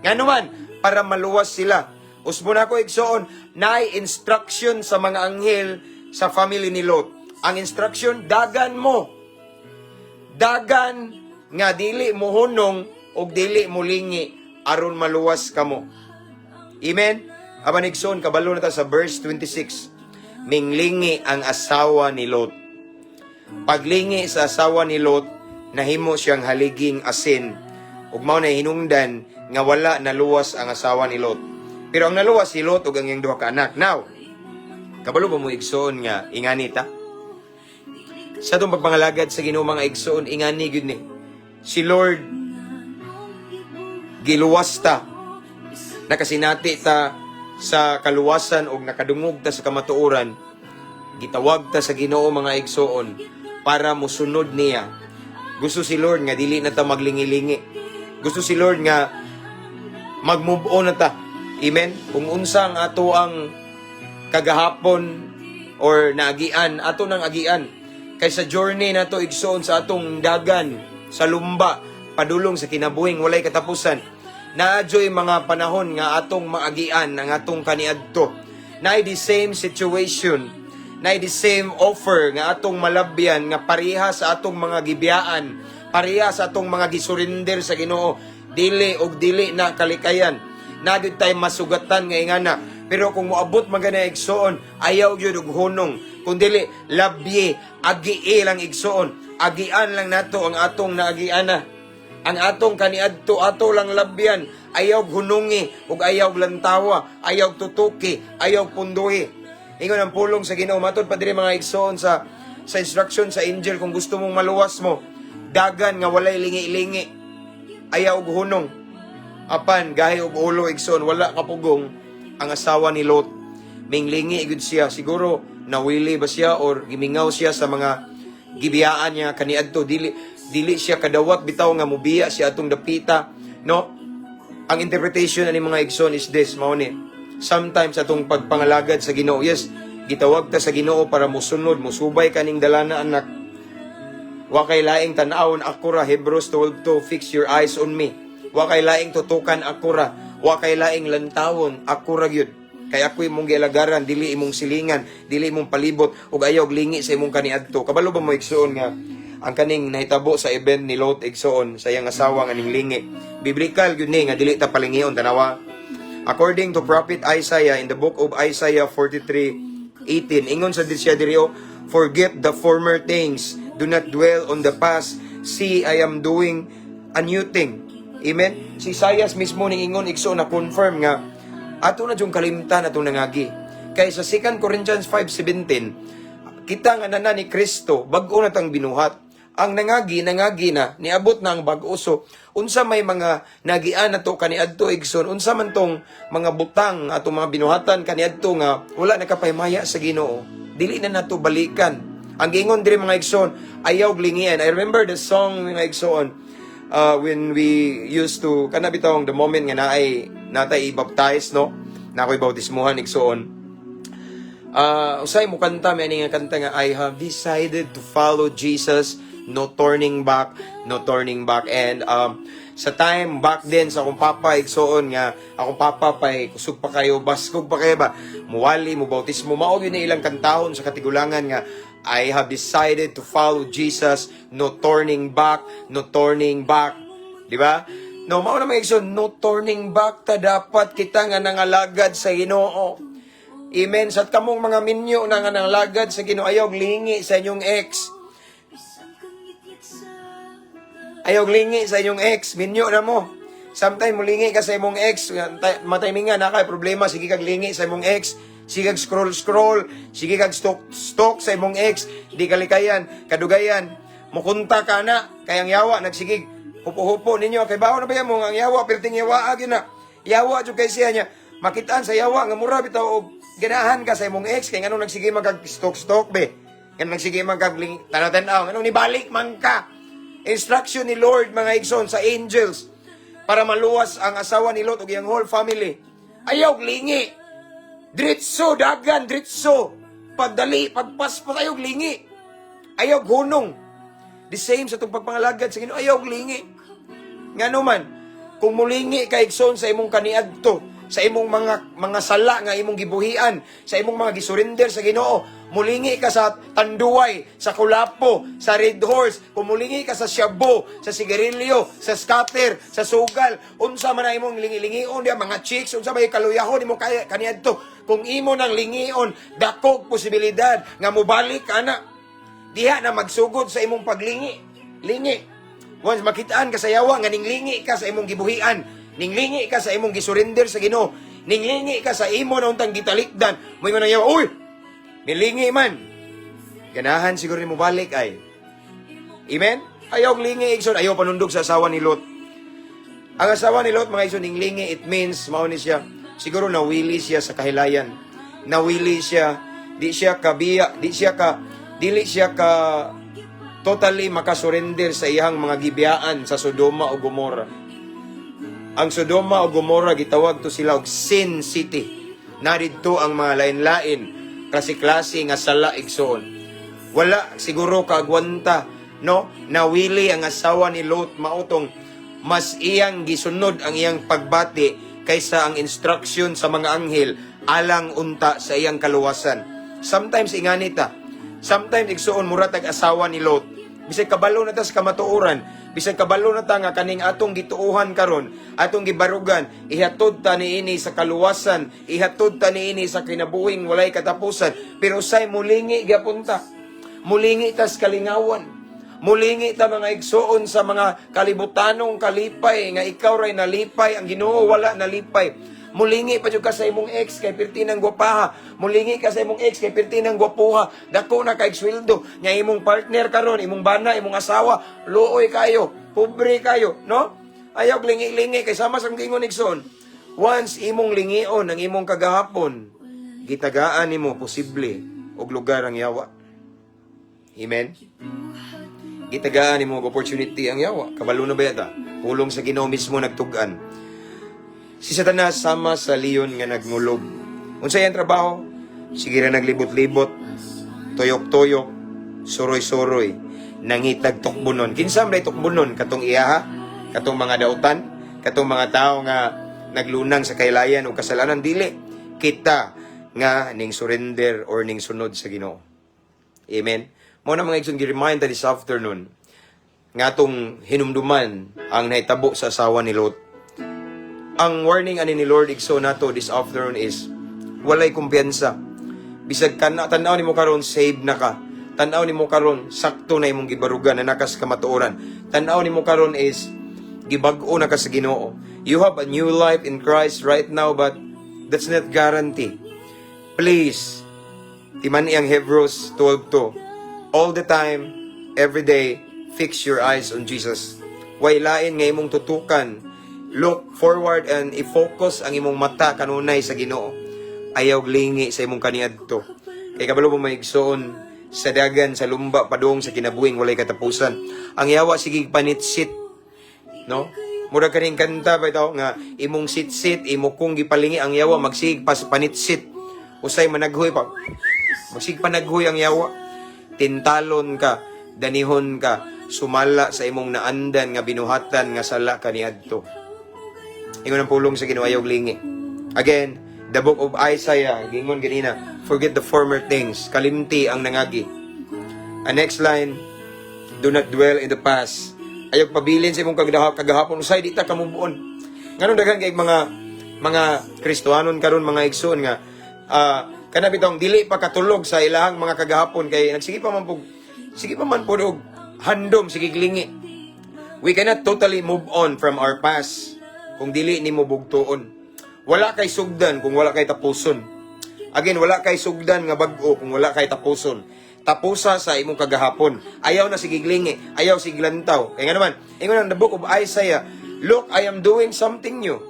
Ngano man, para maluwas sila. Usbon ako, igsoon, naay instruction sa mga anghel sa family ni Lot. Ang instruction, dagan mo. Dagan nga dili mohunong ug dili mulingi aron maluwas kamo. Amen? Apan igsoon, kabalo na ta sa verse 26. Minglingi ang asawa ni Lot. Paglingi sa asawa ni Lot, nahimo siyang haliging asin. Ug mao na hinungdan nga wala naluwas ang asawa ni Lot. Pero ang naluwas si Lot ug ang iyang duha ka anak. Now, kabalo ba mo, igsoon, nga ingani ta? Sa atong pagpangalagad sa Ginoo, mga igsoon, ingani gyud ni. Si Lord giluwas ta, nakasinati ta sa kaluwasan og nakadungog ta sa kamatuoran. Gitawag ta sa Ginoo, mga igsoon, para musunod niya. Gusto si Lord nga dili na ta maglingi-lingi. Gusto si Lord nga mag-move on na ta. Amen. Kung unsa ang ato ang kagahapon or naagian, ato nang agian kay sa journey nato, igsoon, sa atong dagan sa lumba padulong sa kinabuhing walay katapusan, naadyoy mga panahon nga atong maagian ang atong kaniadto. Naay the same situation, naay the same offer nga atong malabyan nga pareha sa atong mga gibiyaan, pareha sa atong mga gisurrender sa Ginoo. Dili og dili na kalikayan na gyud tay masugatan nga ingana. Pero kung moabot man gani, igsoon, ayaw gyud og hunong kundili labye, agie lang, igsoon. Agian lang nato ang atong naagiana, ang atong kaniadto, ato lang labyan. Ayaw hunungi ug ayaw lantawa, ayaw tutuki, ayaw punduhi. Ingon ang pulong sa Ginoo matod pa diri, mga igsoon, sa instruction sa angel, kung gusto mong maluwas mo, dagan nga walay lingi-lingi, ayaw og hunong. Apan gahi og ulo, igsoon, wala kapugong ang asawa ni Lot. Minglingi gud siya. Siguro nawili ba siya or gimingaw siya sa mga gibiyaan niya kaniadto. Dili dili siya kadawat bitaw nga mubiya siya atong dapita, no? Ang interpretation ani, mga igsoon, is this, mao ni sometimes atong pagpangalagad sa Ginoo, yes, gitawag ta sa Ginoo para musunod, musubay kaning dalana, anak. Wa kay laing tan-awon, ako ra. Hebrews 12:2, "Fix your eyes on me." Wa kay laing tutukan, ako ra. Wa kay laing lantawon, ako ra gyud. Kay ako imong gialagaran, dili imong silingan, dili imong palibot ug ayaw og lingi sa imong kaniadto. Kabalo ba mo, igsoon, nga ang kaning nahitabo sa event ni Lot, igsoon, sa iyang asawa nga ning lingi? Biblical gyud ni nga dili ta palingion, tanawa. According to Prophet Isaiah in the book of Isaiah 43:18, ingon sa siya diri, "Forget the former things, do not dwell on the past." "See, I am doing a new thing." Amen? Si Isaias mismo ning ingon, igsoon, na confirm nga ato na yung kalimtan atong nangagi. Kay sa 2 Corinthians 5:17, kita nga nana ni Kristo, bag-o na tang binuhat. Ang nangagi, nangagi na, niabot na ang bag-o. So, unsa may mga nagian na to kaniadto, igsoon, unsa man tong mga butang atong mga binuhatan kaniadto nga wala nakapahimaya sa Ginoo, dili na nato balikan. Ang giingon diri, mga igsoon, ayaw lingian. I remember the song, mga igsoon, when we used to kana bitawng the moment nga naay natay i-baptize, no, na ako'y bautismuhan, igsoon. Usay mo kanta may ani nga kanta nga "I have decided to follow Jesus, no turning back, no turning back." And sa time back then sa akong papa, igsoon, nga akong papa pay kusog pa kayo, baskog pa kayo ba, muwali mo bautismo, mao gyud ni ilang kantahon sa katigulangan nga "I have decided to follow Jesus, no turning back, no turning back." Di ba? No, mao na, mga igsoon, no turning back ta dapat kita nga nangalagad sa Ginoo. Amen. Sa kamong mga minyo na nga nangalagad sa Ginoo, ayaw lingi sa inyong ex. Ayaw lingi sa inyong ex. Minyo na mo. Sometimes mulingi ka sa imong ex, mataymingan na kay problema, sige kag lingi sa imong ex, sige kag scroll scroll, sige kag stalk stalk sa imong ex, di kalikayan, kadugayan, mukunta ka na, kay ang yawa nagsigig hupo-hupo ninyo, kay bawo na ba mo ang yawa, perting yawa gyud na. Yawa jud kay siya niya. Makitaan sa yawa nga mura bitaw og ganahan ka sa imong ex kay nganong nagsige man kag stalk stalk be. Nganong nagsige man kag tanaw-tanaw, nganong nibalik man ka. Instruction ni Lord, mga igsoon, sa angels para maluwas ang asawa ni Lot ug iyang whole family. Ayaw lingi. Dritso dagan, dritso. Pagdali, pagpaspas, ayaw lingi. Ayaw hunong. The same sa itong pagpangalagad sa Ginoo, ayaw lingi. Ngano man, kung mulingi ka, igsoon, sa imong kaniadto, sa imong mga sala nga imong gibuhian, sa imong mga gisurrender sa Ginoo, mulingi ka sa Tanduay, sa Kulapo, sa Red Horse, kung mulingi ka sa shabu, sa sigarilyo, sa scatter, sa sugal, unsa man na imong lingi-lingion diya, mga chicks, unsa may kaluyahon imo kaya kaniadto, kung imo nang lingion, dakog posibilidad nga mobalik ka na. Diha na magsugod sa imong paglingi. Lingi. Once makitaan ka sa yawa nga ninglingi ka sa imong gibuhian, ninglingi ka sa imong gisurrender sa Ginoo, ninglingi ka sa imo na untang gitalikdan, mo ingon ang yawa, "Uy, nilingi man. Ganahan siguro nimo balik ay." Amen? Ayaw lingi, igsoon, ayaw panundog sa asawa ni Lot. Ang asawa ni Lot, mga igsoon, ninglingi, it means, mao ni siya, siguro nawili siya sa kahilayan. Nawili siya, di siya kabiya, dili siya ka totally makasurrender sa iyang mga gibiyaan sa Sodoma o Gomorrah. Ang Sodoma o Gomorrah, gitawag to sila og Sin City. Naridto ang mga lain-lain, klase-klase nga sala, igsoon. Wala siguro kaagwanta, no? Nawili ang asawa ni Lot, mautong mas iyang gisunod ang iyang pagbati kaysa ang instruction sa mga anghel alang unta sa iyang kaluwasan. Sometimes ingani ta. Sometimes, igsuon, mura tag asawa ni Lot. Bisag kabalo na ta sa kamatuoran, bisag kabalo na ta nga kaning atong gituohan karon, atong gibarugan, ihatod ta niini sa kaluwasan, ihatod ta niini sa kinabuhing walay katapusan, pero say mulingi gyapon ta. Mulingi tas kalingawan. Mulingi ta, mga igsuon, sa mga kalibutanong kalipay nga ikaw ray nalipay, ang Ginoo wala nalipay. Mulingi pa jud ka sa imong ex kay pirti ng gwapaha. Mulingi ka sa imong ex kay pirti ng gwapuha. Dako na kay sweldo. Nya imong partner karon, imong bana, imong asawa, luoy kayo, pobre kayo, no? Ayaw lingi-lingi kay sama sa gingon, igsoon. Once imong lingion ang imong kagahapon, gitagaan nimo posible og lugar ang yawa. Amen. Gitagaan nimo og opportunity ang yawa. Kabalo na ba yata? Pulong sa Ginoo mismo nagtug-an. Si Satanas sama sa leon nga nagmulob. Unsa iyang trabaho? Sige ra naglibot-libot, tuyok-tuyok, suroy-suroy, nangitag tukbonon. Kinsa man tukbonon? Katong iyaha, katong mga dautan, katong mga tao nga naglunang sa kailayan o kasalanan, dili kita nga ning surrender or ning sunod sa Ginoo. Amen. Mao na, mga igsoon, gi-remind ta this afternoon nga atong hinumduman ang nahitabo sa asawa ni Lot. Ang warning ani ni Lord, igsoon, nato this afternoon is walay kumpiyansa. Bisag kana tan-aw nimo karon save na ka. Tan-aw nimo karon, sakto na imong gibarugan na nakas kamatuoran. Tan-aw nimo karon is gibag-o na ka sa Ginoo. You have a new life in Christ right now, but that's not guarantee. Please, timani ang Hebrews 12:2. All the time, every day, fix your eyes on Jesus. Way lain nga imong tutukan. Look forward and i-focus ang imong mata kanunay sa Ginoo. Ayaw lingi sa imong kaniadto. Kay kabalo mo, mga igsoon, sa dagan, sa lumba, padung sa kinabuhing walay katapusan. Ang yawa sige panitsit, no? Mura kaning kanta ba ito nga imong sit-sit, imo kong gipalingi, ang yawa magsig pas panitsit. Usay managhoy pa. Magsig panaghoy ang yawa. Tintalon ka, danihon ka, sumala sa imong naandan nga binuhatan nga sala kaniadto. Ingon ang pulong sa Ginoo, ayaw lingi. Again, the book of Isaiah, gingon ganina, "Forget the former things," kalimti ang nangagi. Ang next line, "Do not dwell in the past." Ayaw pabilin sa imong kagahapon, usay di ta ka-move on. Nganong daghan kay mga Kristohanon karon, mga igsoon, nga kana bitong dili pa katulog sa ilahang mga kagahapon kay nagsige pa man pug sige pa man pud og handom, sige lingi. We cannot totally move on from our past kung dili nimo bugtuon. Wala kay sugdan kung wala kay tapuson. Again, wala kay sugdan nga bag-o kung wala kay tapuson. Tapusa sa imong kagahapon. Ayaw na sige lingi, ayaw sige lantaw. Kaya nga naman, ingon ang the book of Isaiah, "Look, I am doing something new."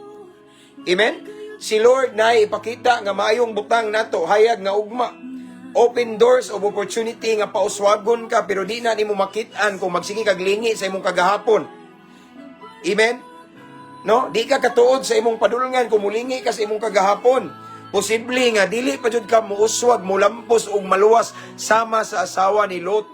Amen? Si Lord na ipakita nga maayong butang nato, hayag nga ugma. Open doors of opportunity nga pauswagon ka, pero di na nimo makit-an kung magsige kag lingi sa imong kagahapon. Amen? No? Di ka katuod sa imong padulngan kung mulingi ka sa imong kagahapon. Posible nga dili pa jud ka muuswag, mulampos ug maluwas sama sa asawa ni Lot.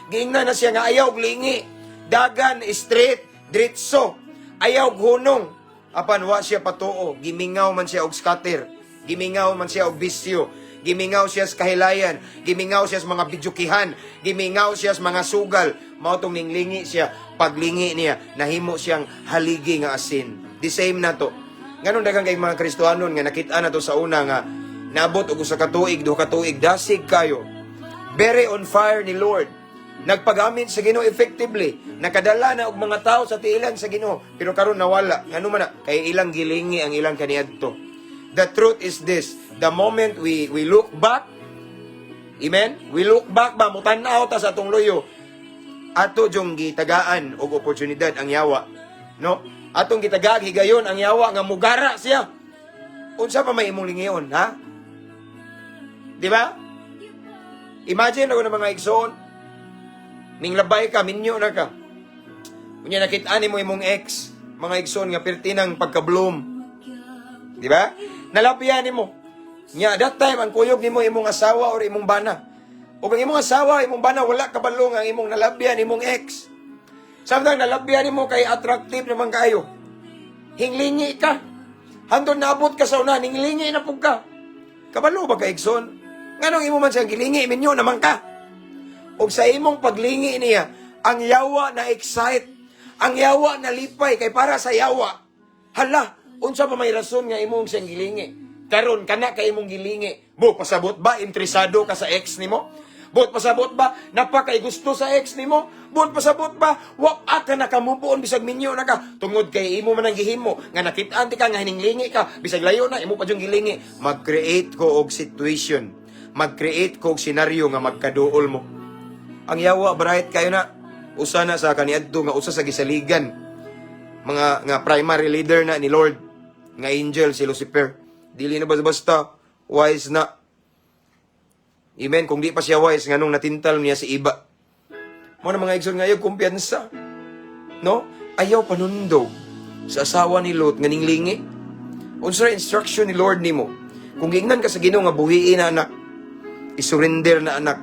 Giingnan na siya nga ayaw og lingi. Dagan, straight, diretso. Ayaw og hunong. Apan wa siya patuo, gimingaw man siya og scatter. Gimingaw man siya og bisyo. Gimingaw siya sa kahilayan, gimingaw siya sa mga bidyukihan, gimingaw siya sa mga sugal. Mao tong ninglingi siya, paglingi niya, nahimo siyang haligi nga asin. The same na to. Nganong daghang kay mga Kristohanon nga nakita na to sa una nga naabot og usa ka tuig, duha ka tuig, dasig kayo. Very on fire ni Lord. Nagpagamit sa Ginoo effectively. Nakadala na og mga tao sa tiilan sa Ginoo, pero karon nawala. Ngano man na? Kay ilang gilingi ang ilang kaniadto. The truth is this, the moment we look back, amen? We look back ba, mutan-aw ta sa atong luyo, ato jung gitagaan og oportunidad ang yawa. No? Atong gitagaag higayon ang yawa nga mugara siya. Unsa pa may imong lingion, ha? Di ba? Imagine ako ng mga igsoon, minglabay ka, minyo na ka. Unya nakita nimo imong ex, mga igsoon, nga pirti ng pagka-bloom. Di ba? Nalabyan nimo. Nya that time ang kuyog nimo imong asawa or imong bana. Ug ang imong asawa, imong bana, wala kabalo nga ang imong nalabyan imong ex. Samtang nalabyan nimo kay attractive naman kayo. Hinglingi ka. Hantod naabot ka sa una, hinglingi na pug ka. Kabalo ba ka, igsoon? Nganong imo man siyang gilingi, minyo naman ka. Og sa imong paglingi niya, ang yawa na excite, ang yawa na lipay kay para sa yawa. Hala, unsa pa may rason nga imong siyang gilingi? Karon kana kay imong gilingi. Bo pasabot ba interesado ka sa ex nimo? Buot pasabot ba napakay gusto sa ex nimo? Buot pasabot ba wa ka naka-move on bisag minyo na ka tungod kay imo man ang gihimo nga nakit-an ti ka nga hininglingi ka bisag layo na, imo pa jung gilingi? Mag-create ko og situation. Mag-create ko og senaryo nga magkaduol mo. Ang yawa bright kayo na. Usa na sa kaniadto nga usa sa gisaligan mga nga primary leader na ni Lord nga angel, si Lucifer. Dili na basta-basta wise na. Amen. Kung di pa siya wise, nganong natintal niya si Eva? Mo na, mga igsoon, nga ayaw kumpiyansa. No? Ayaw panundog sa asawa ni Lot nga ninglingi. Unsa ra instruction ni Lord nimo? Kung giingnan ka sa Ginoo nga buhiin na anak, isurrender na anak,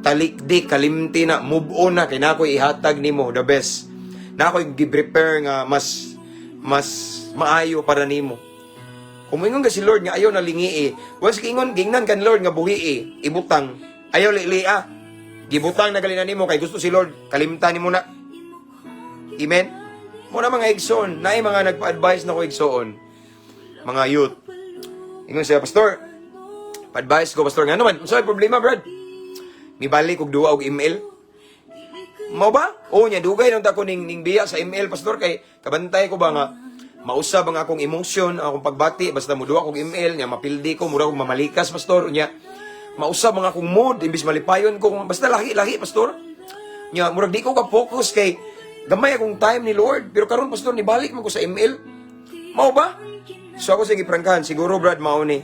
talikdi, kalimti na, move on na, kay na ako'y ihatag nimo the best. Na ako'y gi-prepare nga mas mas maayo para nimo. Kung moingon ka si Lord nga ayaw na lingi, once giingon gingnan kan Lord nga buhi, ibutang, ayaw lilia. Gibutang na galina nimo kay gusto si Lord, kalimtan nimo na. Amen. Mo na, mga igsoon, naay mga nagpa-advise na ko, igsoon. Mga youth. Ingon siya, "Pastor, pa-advise ko, Pastor." Nga naman, unsa may problema, brad? Mibalik og duwa og ML. Mao ba? Oo nya, dugay nang ta ko ning biya sa ML, Pastor, kay kabantay ko ba nga mausab ang akong emosyon, ang akong pagbati basta mo duwa kog ML nya mapildi ko, mura kog mamalikas, Pastor. Nya mausab ang akong mood, imbis malipayon ko, basta lahi-lahi, Pastor. Nya murag di ko ka focus kay gamay akong time ni Lord, pero karon, Pastor, nibalik man ko sa ML. Mao ba? So ako sa giprangkahan, siguro, Brad, mao ni.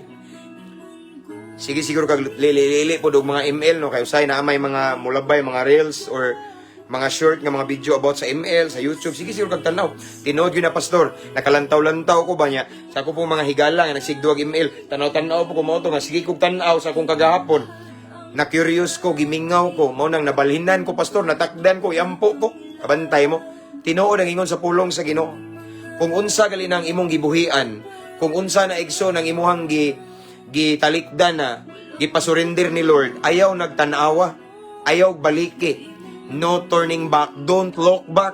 Sige, siguro kag lili-lili po og mga ML, no, kay usay na may mga mulabay, mga reels or mga short nga mga video about sa ML sa YouTube. Sige siguro kag tanaw. Tinuod gyud na, Pastor, nakalantaw-lantaw ko ba niya sa ako po mga higala nga nagsigduag ML. Tanaw-tanaw po ko mao to nga sige kog tan-aw sa akong kagahapon. Na curious ko, gimingaw ko, mao nang nabalhinan ko, Pastor, natakdan ko, iampo ko. Kabantay mo. Tinuod ang ingon sa pulong sa Ginoo. Kung unsa gali nang imong gibuhian, kung unsa na, igsoon, ang imuhang gitalikdan na, gipasurrender ni Lord, ayaw nagtanawa, ayaw baliki. No turning back, don't look back.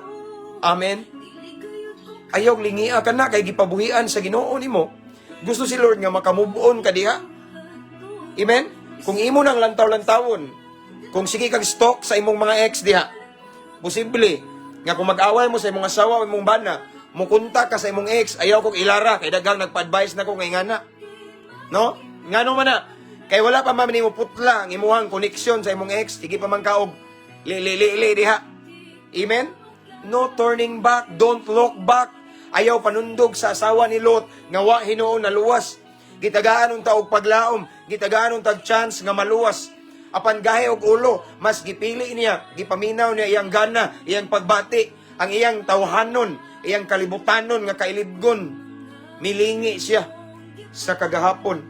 Amen. Ayaw lingia ka na kay gipabuhian sa Ginoo nimo. Gusto si Lord nga makamove on ka diha. Amen? Kung imo nang lantaw-lantawon, kung sige kag stalk sa imong mga ex diha, posible nga kung mag-away mo sa imong asawa o imong bana, mukunta ka sa imong ex, ayaw kong ilara kay daghang nagpa-advise na ko nga ingana. No? Ngano man na? Kay wala pa man nimo putla ang imuhang connection sa imong ex, sige pa man kaog li li li li diha. Amen? No turning back, don't look back. Ayaw panundog sa asawa ni Lot nga wa hinuon naluwas. Gitagaan unta og paglaom, gitagaan unta og chance nga maluwas. Apan gahi og ulo, mas gipili niya, gipaminaw niya iyang gana, iyang pagbati, ang iyang tawhanon, iyang kalibutanon nga kailibgon. Milingi siya sa kagahapon.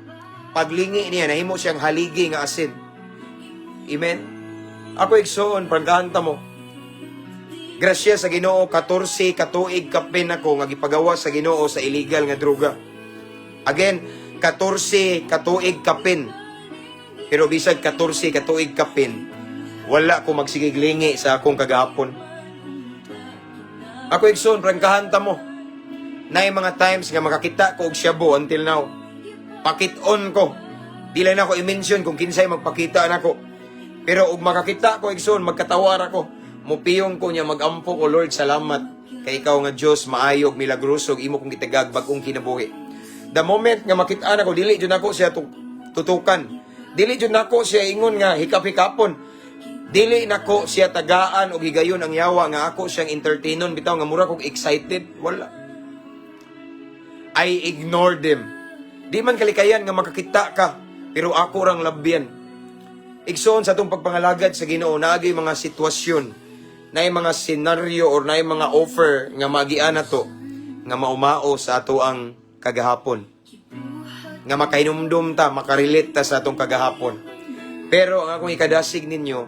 Paglingi niya, nahimo siyang haligi nga asin. Amen? Ako, igsoon, prangkahan ta mo. Grasya sa Ginoo, 14 katuig kapin ako nga gipagawa sa Ginoo sa illegal nga droga. Again, 14 katuig kapin. Pero bisag 14 katuig kapin, wala ko magsigig lingi sa akong kagahapon. Ako, igsoon, prangkahan ta mo. Naay mga times nga makakita ko og shabu until now. Pakit-on ko. Di lang nako i-mention kung kinsay magpakita nako. Pero og makakita ko, igsoon, magkatawar ako. Mupiyong ko niya, magampo ko, "Lord, salamat. Kay ikaw nga Diyos, maayog, milagroso, imo kong gitagag bag-ong kinabuhi." The moment nga makita nako, dili jud nako siya tutukan. Dili jud nako siya ingon nga hikap-hikapon. Dili nako siya tagaan og higayon ang yawa nga ako siyang entertainon bitaw nga mura kog excited. Wala. I ignore them. Di man kalikayan nga makakita ka, pero ako rang labyan. Igsoon, sa atong pagpangalagad sa Ginoo, naagay mga sitwasyon, naay mga senaryo or naay mga offer nga maagian nato nga maumao sa ato ang kagahapon. Nga makahinumdum ta, makarelate ta sa atong kagahapon. Pero ang akong ikadasig ninyo,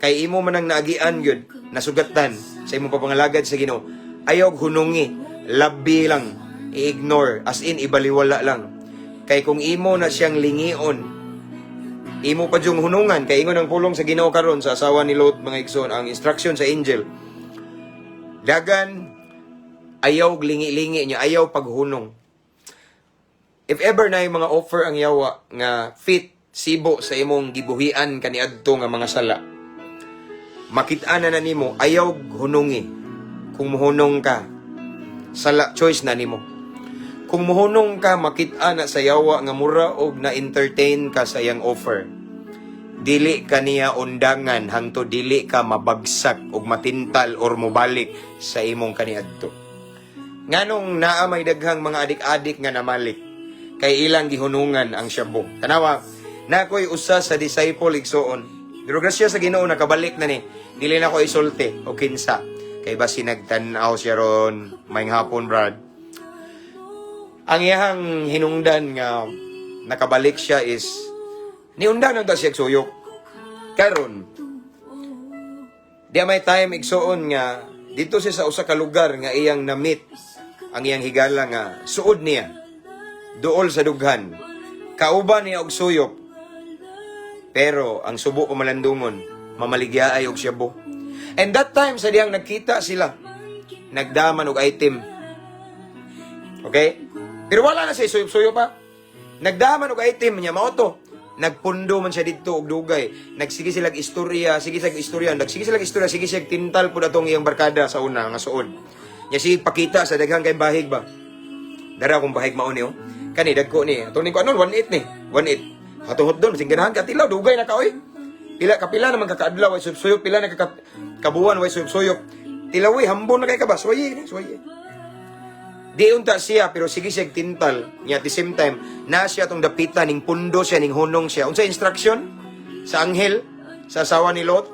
kay imo man ang naagian gyud, nasugatan sa imong pagpangalagad sa Ginoo, ayaw hunungi, labi lang, i-ignore, as in ibaliwala lang. Kay kung imo na siyang lingion, imo pa yung hunungan, kay ingon ang pulong sa Ginoo karon sa asawa ni Lot, mga igsoon, ang instruction sa angel. Dagan, ayaw lingi-lingi niya, ayaw paghunong. If ever na yung mga offer ang yawa nga fit sibo sa imong gibuhian kaniadto nga mga sala, makita na na nimo, ayaw hunungi. Kung muhunong ka, sala choice na nimo. Kung muhunong ka, makita na sa yawa nga mura og na-entertain ka sa iyang offer. Dili ka niya undangan hangtod dili ka mabagsak og matintal or mobalik sa imong kaniadto. Nganong naa may daghang mga adik-adik nga namalik kay ilang gihunungan ang shabu. Tanawa, na ako'y usa sa disciple, igsoon. Pero grasya sa Ginoo, nakabalik na ni. Dili na ko isulti o kinsa. Kay basi nagtan-aw siya ron. Maayong hapon, Brad. Ang iyahang hinungdan nga nakabalik siya is niundang na siya suyok. Karon, di may time, igsoon, nga dito siya sa usa ka lugar nga iyang na-meet ang iyang higala nga suod niya duol sa dughan. Kauban niya og suyop. Pero ang subo pamalandungon, mamaligya ay og shabu. And that time sa diyang nagkita sila, nagdaman og item. Okay? Pero wala na siya suyop-suyop pa. Nagdaman og item niya mao to. Nagpundo man siya didto og dugay. Nagsige sila istorya, sige sila istorya, nagsige sila istorya, sige siya tintal pud atong iyang barkada sa una nga suod. Nya sige pakita sa daghang kay bahig ba. Dara akong bahig mao ni oh. Kani dagko ni. Atong ning ko anon 18 ni. 18. Hatuhot doon, basing ganahan ka tilaw, dugay na ka oy. Pila kapila naman kakaadlaw ay suyop-suyop, pila na kaka kabuan way suyop-suyop. Tilawi hambon na kay ka ba? Suwaye ni, suwaye. Di unta siya pero sige siya tintal. Nya at the same time na siya tong dapita ning pundo siya, ning hunong siya. Unsa instruction sa anghel sa asawa ni Lot?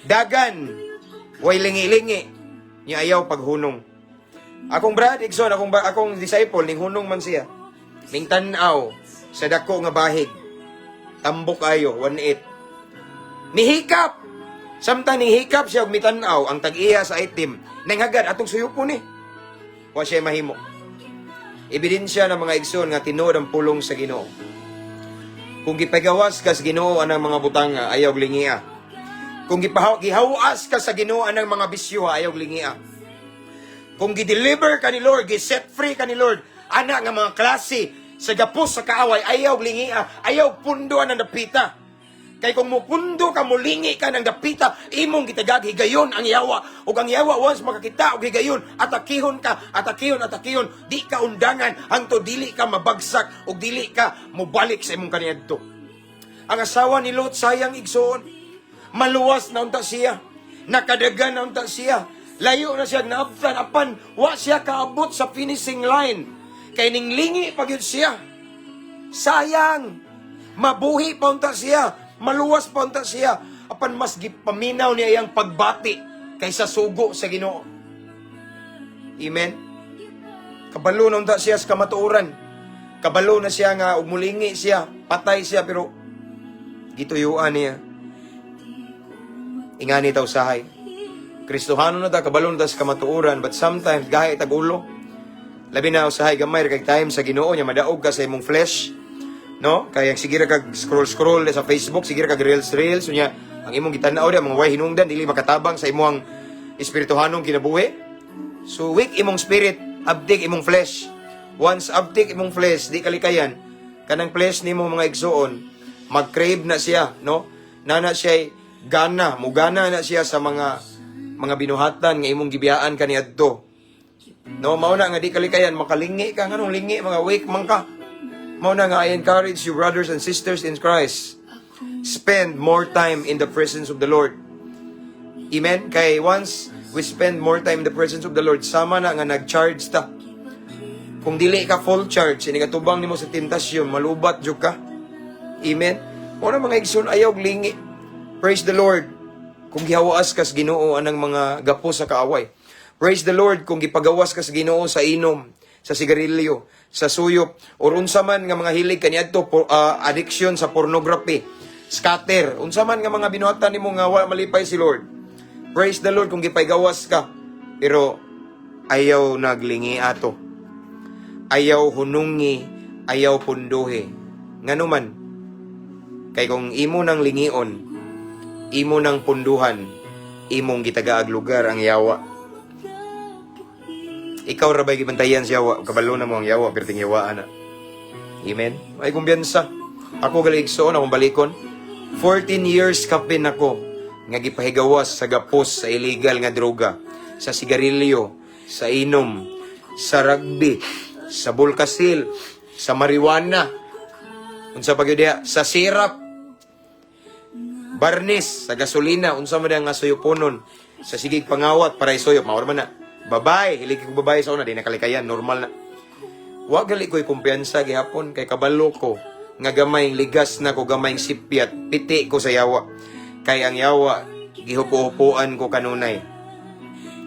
Dagan, way lingi-lingi. Nya ayaw paghunong. Akong Brad Igsoon, akong disciple, ning hunong man siya. Ning tan-aw sa dako nga bahig. Tambok ayo, 1.8. Nihikap! Samtang nihikap siya og mitan-aw ang tag-iya sa item, nang hagad atong suyupon ni. Wa siya mahimo. Ebidensya ng mga igsoon nga tinuod ang pulong sa Ginoo. Kung gipagawas ka sa Ginoo anang mga butanga, ayaw lingia. Kung gihawas ka sa Ginoo anang mga bisyo, ayaw lingia. Kung gi-deliver ka ni Lord, gi-set free ka ni Lord, ana nga mga klase sa gapos sa kaaway, ayaw lingia, ayaw pundoan ng dapita. Kay kung mupundo ka, mulingi ka ng dapita, imong gitagag higayon ang yawa. Ug ang yawa once makakita og higayon, atakihon ka, atakihon, atakihon, di ka undangan hangtod dili ka mabagsak ug dili ka mobalik sa imong kaniadto. Ang asawa ni Lot, sayang, igsoon. Maluwas na unta siya. Nakadagan na unta siya. Layo na siya naabtan apan wa siya kaabot sa finishing line. Kay ning lingi pa gyud siya. Sayang. Mabuhi pa unta siya. Maluwas pa unta siya. Apan mas gipaminaw niya iyang pagbati kaysa sugo sa Ginoo. Amen. Kabalo na unta siya sa kamatuoran. Kabalo na siya nga ug mulingi siya, patay siya, pero gituyuan niya. Ingani ta usahay. Kristohano na ta, kabalo na ta sa kamatuoran, but sometimes gahi tag ulo. Labi na usahay gamay ra kay time sa Ginoo nya madaog ka sa imong flesh. No? Kay ang sige ra kag scroll scroll sa Facebook, sige ra kag reels reels unya ang imong gitan-aw diha mga way hinungdan, dili makatabang sa imong espirituhanong kinabuhi. So weak imong spirit, abtik imong flesh. Once abtik imong flesh, di kalikayan kanang flesh nimo, mga igsuon, mag-crave na siya, no? Nana siya gana, mugana na siya sa mga binuhatan nga imong gibiyaan kaniadto. No, mao na nga di kalikayan makalingi ka. Nganong lingi? Mga weak man ka. Mao na nga I encourage you, brothers and sisters in Christ. Spend more time in the presence of the Lord. Amen. Kay once we spend more time in the presence of the Lord, sama na nga nag-charge ta. Kung dili ka full charge, inig-atubang nimo sa tentasyon, malubat jud ka. Amen. Mao na, mga igsoon, ayaw lingi. Praise the Lord kung gihawas ka sa Ginoo anang mga gapos sa kaaway. Praise the Lord kung gipagawas ka sa Ginoo sa inom, sa sigarilyo, sa suyop, or unsa man nga mga hilig kaniadto, addiction sa pornography, scatter, unsa man nga mga binuhatan nimo nga wa malipay si Lord. Praise the Lord kung gipagawas ka. Pero ayaw naglingi ato. Ayaw hunungi, ayaw punduhi. Ngano man, kay kung imo nang lingion, imo nang punduhan, imong gitagaag lugar ang yawa. Ikaw ra ba'y gibantayan sa yawa? Kabalo na mo ang yawa, perting yawaan na. Amen? Ay kumbiyansa. Ako gali, igsoon, akong balikon. 14 years kapin ako nga gipahigawas sa gapos sa illegal nga droga, sa sigarilyo, sa inom, sa rugby, sa bulkasil, sa marijuana, unsa pa gyud diha, sa syrup, barnis, sa gasolina, unsa man diha nga suyuponon, sa sigig pangawat para isuyop, mao man na. Babae, hilig ko babae sa una, di nakalikayan, normal na. Wa gali ko'y kumpiyansa gihapon kay kabalo ko nga gamayng ligas na ko, gamayng sipyat, piti ko sa yawa. Kay ang yawa, gihupo-hupuan ko kanunay.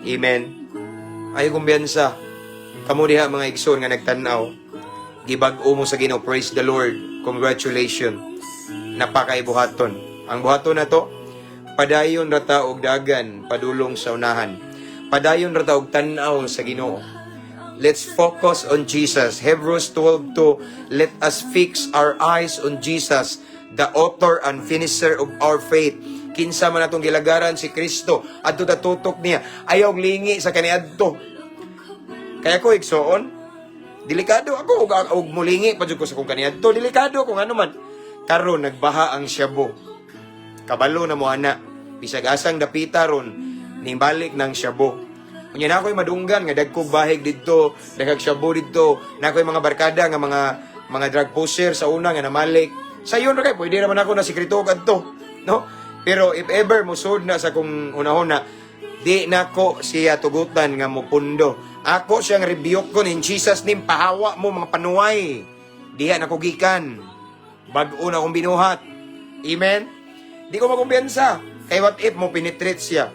Amen. Ay kumpiyansa. Kamo diha, mga igsoon nga nagtan-aw, gibag-o mo sa Ginoo, praise the Lord. Congratulations. Napakaibuhaton. Ang buhaton na to, padayon ra ta og dagan padulong sa unahan. Padayon ra ta og tan-aw sa Ginoo. Let's focus on Jesus. Hebrews 12:2, let us fix our eyes on Jesus, the author and finisher of our faith. Kinsa man atong gilagaran, si Kristo. Adto ta tutok niya. Ayaw lingi sa kaniadto. Kaya ko, igsoon, delikado ako og mulingi pa jud ko sa kung kaniadto. Delikado kung ano man. Karon nagbaha ang shabu. Kabalo na mo ana. Bisag asang dapita ron, nimbalik ng shabu. Unya na ako'y madunggan nga dagkog bahig didto, daghag shabu didto, na ako'y mga barkada nga mga drug pusher sa una nga namalik. Sayon ra kay pwede ra man ako na sikreto kadto, no? Pero if ever musud na sa kong hunahuna, di nako siya tugutan nga mupundo. Ako siyang rebuke ko in Jesus' name, pahawa mo mga panuway. Diha nako gikan. Bag-o na akong binuhat. Amen? Di ko makumpiyansa. Kay what if mo penetrate siya?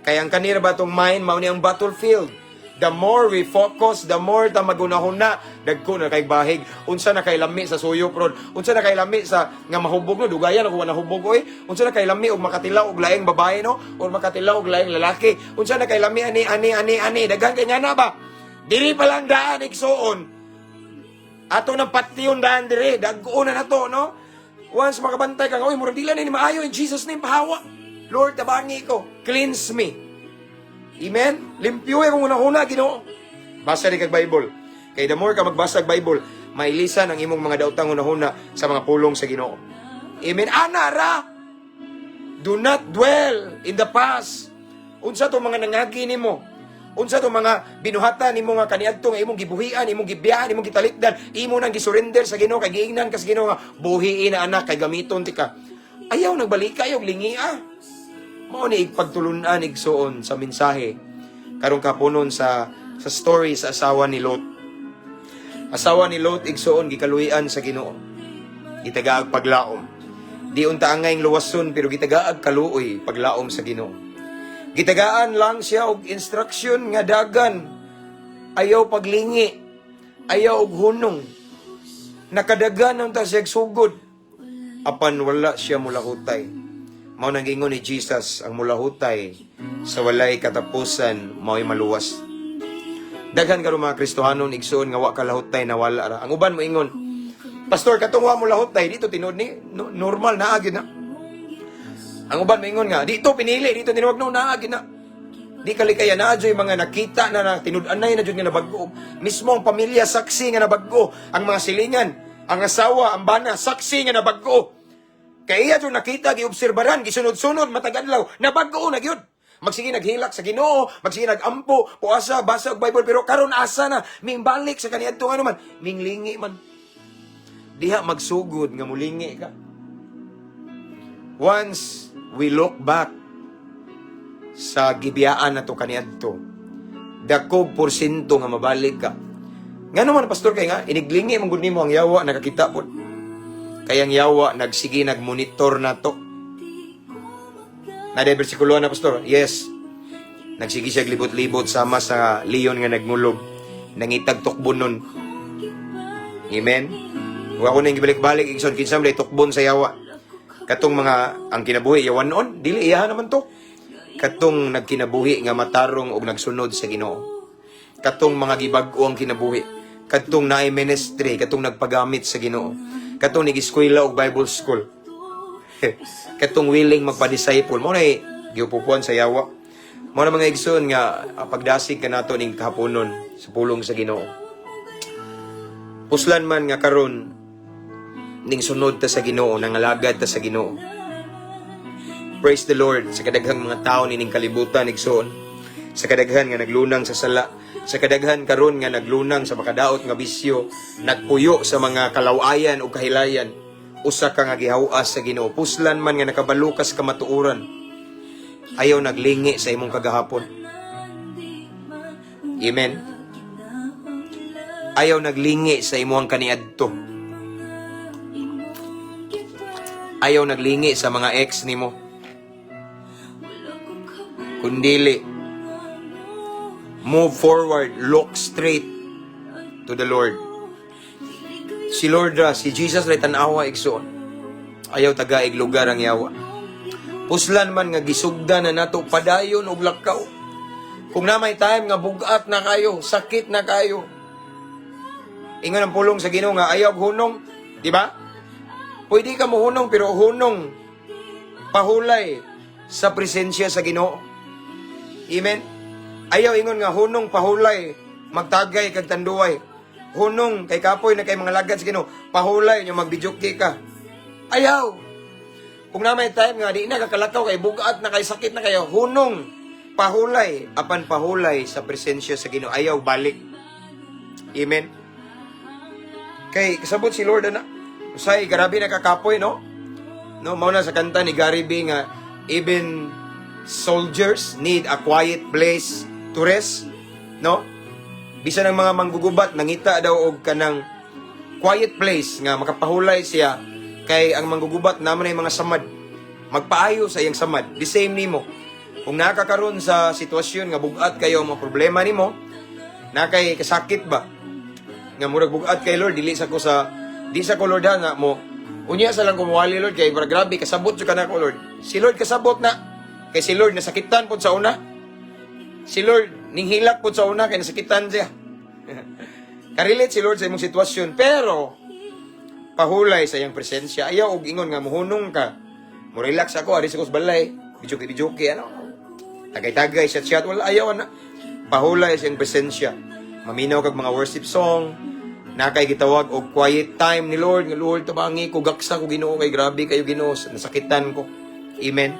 Kay ang kanira ba tong mind, mao ni ang battlefield. The more we focus, the more ta magunahuna, dagko na kay bahig. Unsa na kay lami sa suyop ron? Unsa na kay lami sa nga mahubog, no? Dugayan ako wala hubog oy. Unsa na kay lami og makatilaw og laing babae, no? Or makatilaw og laing lalaki? Unsa na kay lami ani ani ani ani? Daghan kay nga na ba? Diri pa lang daan, igsuon. Ato nang patyon daan dire, dag-o na nato, no? Once makabantay ka, "Oy, murag dila ni maayo," in Jesus' name, pahawa. Lord, tabangi ko. Cleanse me. Amen? Limpyo akong una-una, Ginoo. Basa rin kag Bible. Kay the more ka magbasa og Bible, mailisan ang imong mga daotang hunahuna sa mga pulong sa Ginoo. Amen? Ana ra! Do not dwell in the past. Unsa to mga nangagi nimo? Unsa to mga binuhatan nimo nga kaniadto nga imong gibuhian, imong gibiyaan, imong gitalikdan, imo nang gisurrender sa Ginoo kay giingnan ka sa Ginoo nga buhiin na, anak, kay gamiton ti ka. Ayaw nagbalika, ayaw lingia. Mao ni pagtulunan, igsuon, sa mensahe karong kapunon sa story sa asawa ni Lot. Asawa ni Lot, igsuon, gikaluy-an sa Ginoo. Gitagaag paglaom. Di unta angay luwason pero gitagaag kaluoy paglaom sa Ginoo. Gitagaan lang siya og instruction nga dagan. Ayaw paglingi. Ayaw og hunong. Nakadagan ang ta siya sugod. Apan wala siya mulahutay. Mao nang giingon ni Jesus, ang mulahutay sa walay katapusan mao'y maluwas. Daghan karon mga Kristohanon, igsuon, nga wa kalahutay, nawala ra. Ang uban mo ingon, "Pastor, katong wa mo lahutay, dito tinuod ni no, normal naa gyud na." Ang uban moingon nga, "Dito pinili, dito tinuwag, no, naa gyud na." Di kalikaya naa jud mga nakita na, na tinud-anay na jud nga nabag-o. Mismo ang pamilya saksi nga nabag-o, ang mga silingan, ang asawa, ang bana, saksi nga nabag-o. Kay iya jud nakita, giobserbaran, gisunod-sunod matag adlaw, nabag-o na gyud. Magsige naghilak sa Ginoo, magsige nagampo, puasa, basa og Bible, pero karon asa na, mingbalik sa kaniadto nga naman, minglingi man. Diha magsugod nga mulingi ka. Once we look back sa gibiyaan na to kaniadto, dakog porsyento nga mabalik ka. Nga naman, Pastor, kay nga iniglingi man gud nimo ang yawa nakakita pod. Kaya ang yawa nagsige nagmonitor na to. Na bersikulo na, Pastor? Yes. Nagsige siya libot-libot sama sa leon nga nagmulob. Nangitag tukbon nun. Amen? Wa ko nang gibalik-balik, igsoon, kinsa man tukbon sa yawa. Katong mga ang kinabuhi yawan noon, dili iyahan naman to. Katong nagkinabuhi nga matarong og nagsunod sa Ginoo. Katong mga gibag-o ang kinabuhi. Katong naay ministry, katong nagpagamit sa Ginoo. Katong nag-eskwela og Bible school. Katong willing magpa-disciple. Mao na giupupuan sa yawa. Mao na, mga igsoon, nga pagdasig kanato ning kahaponon sa pulong sa Ginoo. Puslan man nga karon ning sunod ta sa Ginoo, nangalagad ta sa Ginoo. Praise the Lord sa kadaghang mga tao nining kalibutan, igsoon. Sa kadaghan nga naglunang sa sala, sa kadaghan karon nga naglunang sa makadaot nga bisyo, nagpuyo sa mga kalawayan o kahilayan, usa ka nga gihawas sa Ginoo. Puslan man nga nakabalo ka sa kamatuoran, ayaw naglingi sa imong kagahapon. Amen. Ayaw naglingi sa imong kaniadto. Ayaw naglingi sa mga ex nimo. Kundili, move forward, look straight to the Lord. Si Lord ra, si Jesus ra tan-awa, igsoon. Ayaw tagaig lugar ang yawa. Puslan man nga gisugda na nato, padayon og lakaw. Kung na may time nga bugat na kayo, sakit na kayo. Ingon ang pulong sa Ginoo nga ayaw og hunong, di ba? Pwede ka mohunong pero hunong pahulay sa presensya sa Ginoo. Amen. Ayaw ingon nga hunong pahulay, magtagay kag tanduay. Hunong kay kapoy na kay mga lagad sa Ginoo, pahulay nyo magbijuki ka. Ayaw. Kung na may time nga di na kakalakaw kay bugat na kay sakit na kayo, hunong, pahulay, apan pahulay sa presensya sa Ginoo. Ayaw balik. Amen. Kay kasabot si Lord ana. Usay grabe nakakapoy, no? No, mao na sa kanta ni Gary B nga "Even soldiers need a quiet place to rest," no? Bisan ang mga manggugubat nangita daw og kanang quiet place nga makapahulay siya kay ang manggugubat naman ay mga samad. Magpaayo sa iyang samad. The same nimo. Kung nakakaroon sa sitwasyon nga bugat kayo ang mga problema nimo, na kay kasakit ba? Nga murag bugat kay Lord, dili sa ko sa di sa ko, Lord, ha, nga mo unya sa lang kumuwali, Lord, kay murag grabe kasabot jud ka nako, Lord. Si Lord kasabot na kay si Lord nasakitan pod sa una. Si Lord ninghilak pod sa una kay nasakitan siya. Karelate si Lord sa imong sitwasyon, pero pahulay sa iyang presensya. Ayaw og ingon nga muhunong ka. Mo relax ako ari sa kos balay. Bijoke bijoke ano. Tagay-tagay, chat chat, wala, ayaw na. Pahulay sa iyang presensya. Maminaw kag mga worship song. Na kay gitawag og quiet time ni Lord nga, "Lord, tabangi ko, gaksa ko, Ginoo, kay grabe kayo, Ginoo, nasakitan ko." Amen.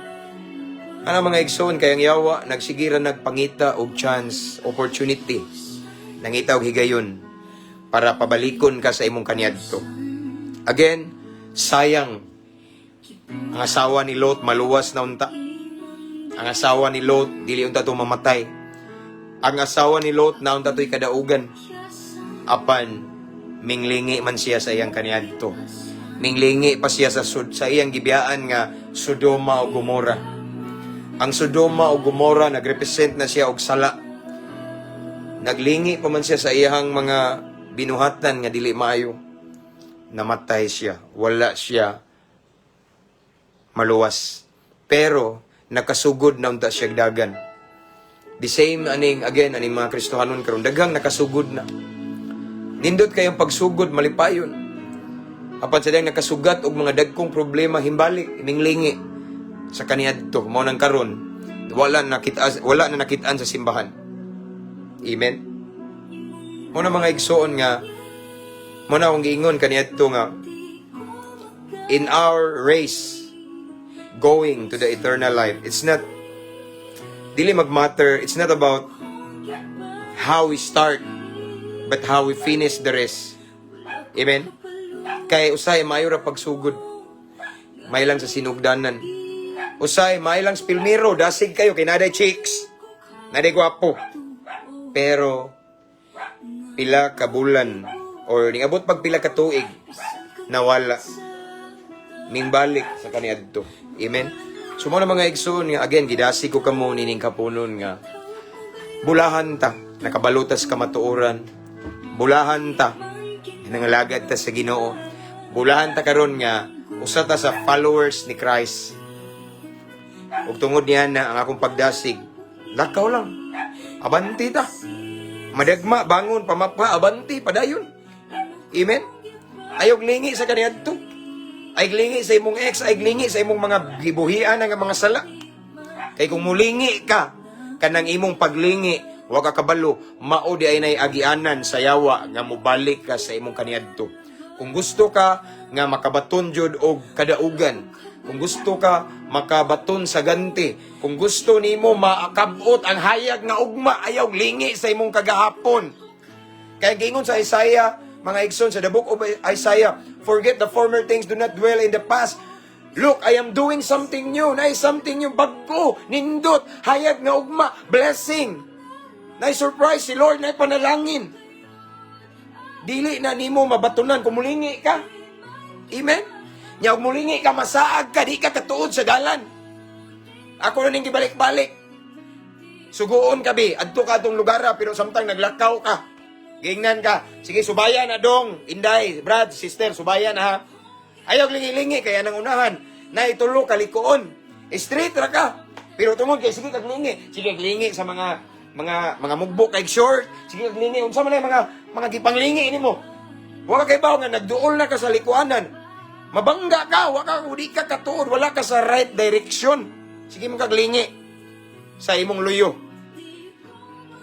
Ana, mga igsoon, kay ang yawa nagsigira nagpangita og chance, opportunity. Nangita og higayon para pabalikon ka sa imong kaniadto. Again, sayang ang asawa ni Lot maluwas na unta. Ang asawa ni Lot dili unta to mamatay. Ang asawa ni Lot na unta to'y kadaugan. Apan minglingi man siya sa iyang kaniadto. Minglingi pa siya sa iyang gibiyaan nga Sodoma o Gomora. Ang Sodoma o Gomora nagrepresent na siya og sala. Naglingi pa man siya sa iyang mga binuhatan nga dili maayo. Namatay siya. Wala siya maluwas. Pero nakasugod na unta siya dagan. The same aning again aning mga Kristohanon karon, daghang nakasugod na. Nindot kayong pagsugod, malipayon. Apan sa diyang nakasugat og mga dagkong problema, himbalik, minglingi sa kaniadto. Mao nang karon wala na nakit-an sa simbahan. Amen. Mao na, mga igsoon, nga mao na akong giingon kaniadto nga in our race going to the eternal life, it's not dili magmatter, it's not about how we start but how we finish the race. Amen. Kay usay maayo ra pagsugod. May lang sa sinugdanan. Usay maayo lang sa pilmiro, dasig kayo kay naday chicks. Naday gwapo. Pero pila ka bulan or niabot pag pila ka tuig, nawala, mingbalik sa kaniadto. Amen. So mo na, mga igsoon, nga again gidasi ko kamo nining kapunon nga bulahan ta, nakabalutas kamatuoran. Bulahan ta, nangalagad ta sa Ginoo. Bulahan ta karon nga usa ta sa followers ni Christ. Ug tungod niya na ang akong pagdasig, lakaw lang. Abanti ta. Madagma, bangon, pamapa, abanti, padayon. Amen? Ayog lingi sa kaniadto. Ay lingi sa imong ex, ay lingi sa imong mga gibuhian nga mga sala. Kay kung mulingi ka, kanang imong paglingi, wa ka kabalo, mao di ay nay agianan sa yawa nga mobalik ka sa imong kaniadto. Kung gusto ka nga makabaton jud og kadaugan, kung gusto ka makabaton sa ganti, kung gusto nimo maakabot ang hayag nga ugma, ayaw lingi sa imong kagahapon. Kaya giingon sa Isaiah, mga igsoon, sa the book of Isaiah, "Forget the former things, do not dwell in the past. Look, I am doing something new." Naay something new, bagko, nindot, hayag nga ugma, blessing. Naay surprise si Lord, naay panalangin. Dili na nimo mabatunan kung mulingi ka. Amen? Nya og mulingi ka, masaag ka, di ka katuod sa dalan. Ako na ning gibalik-balik. Suguon ka bi, adto ka atong lugar pero samtang naglakaw ka. Giingnan ka, "Sige, subayan na dong, Inday, Brad, sister, subayan ha." Ayaw lingi-lingi kaya nang unahan, na itulo kalikuon. Straight ra ka. Pero tungod kay sige kag lingi, sige kag lingi sa mga mugbo kay short, sige kag lingi unsa man ay mga gipanglingi nimo. Wa ka kaybaw nga nagduol na ka sa likuanan. Mabangga ka, wa ka di ka katuod, wala ka sa right direction. Sige mo kag lingi sa imong luyo.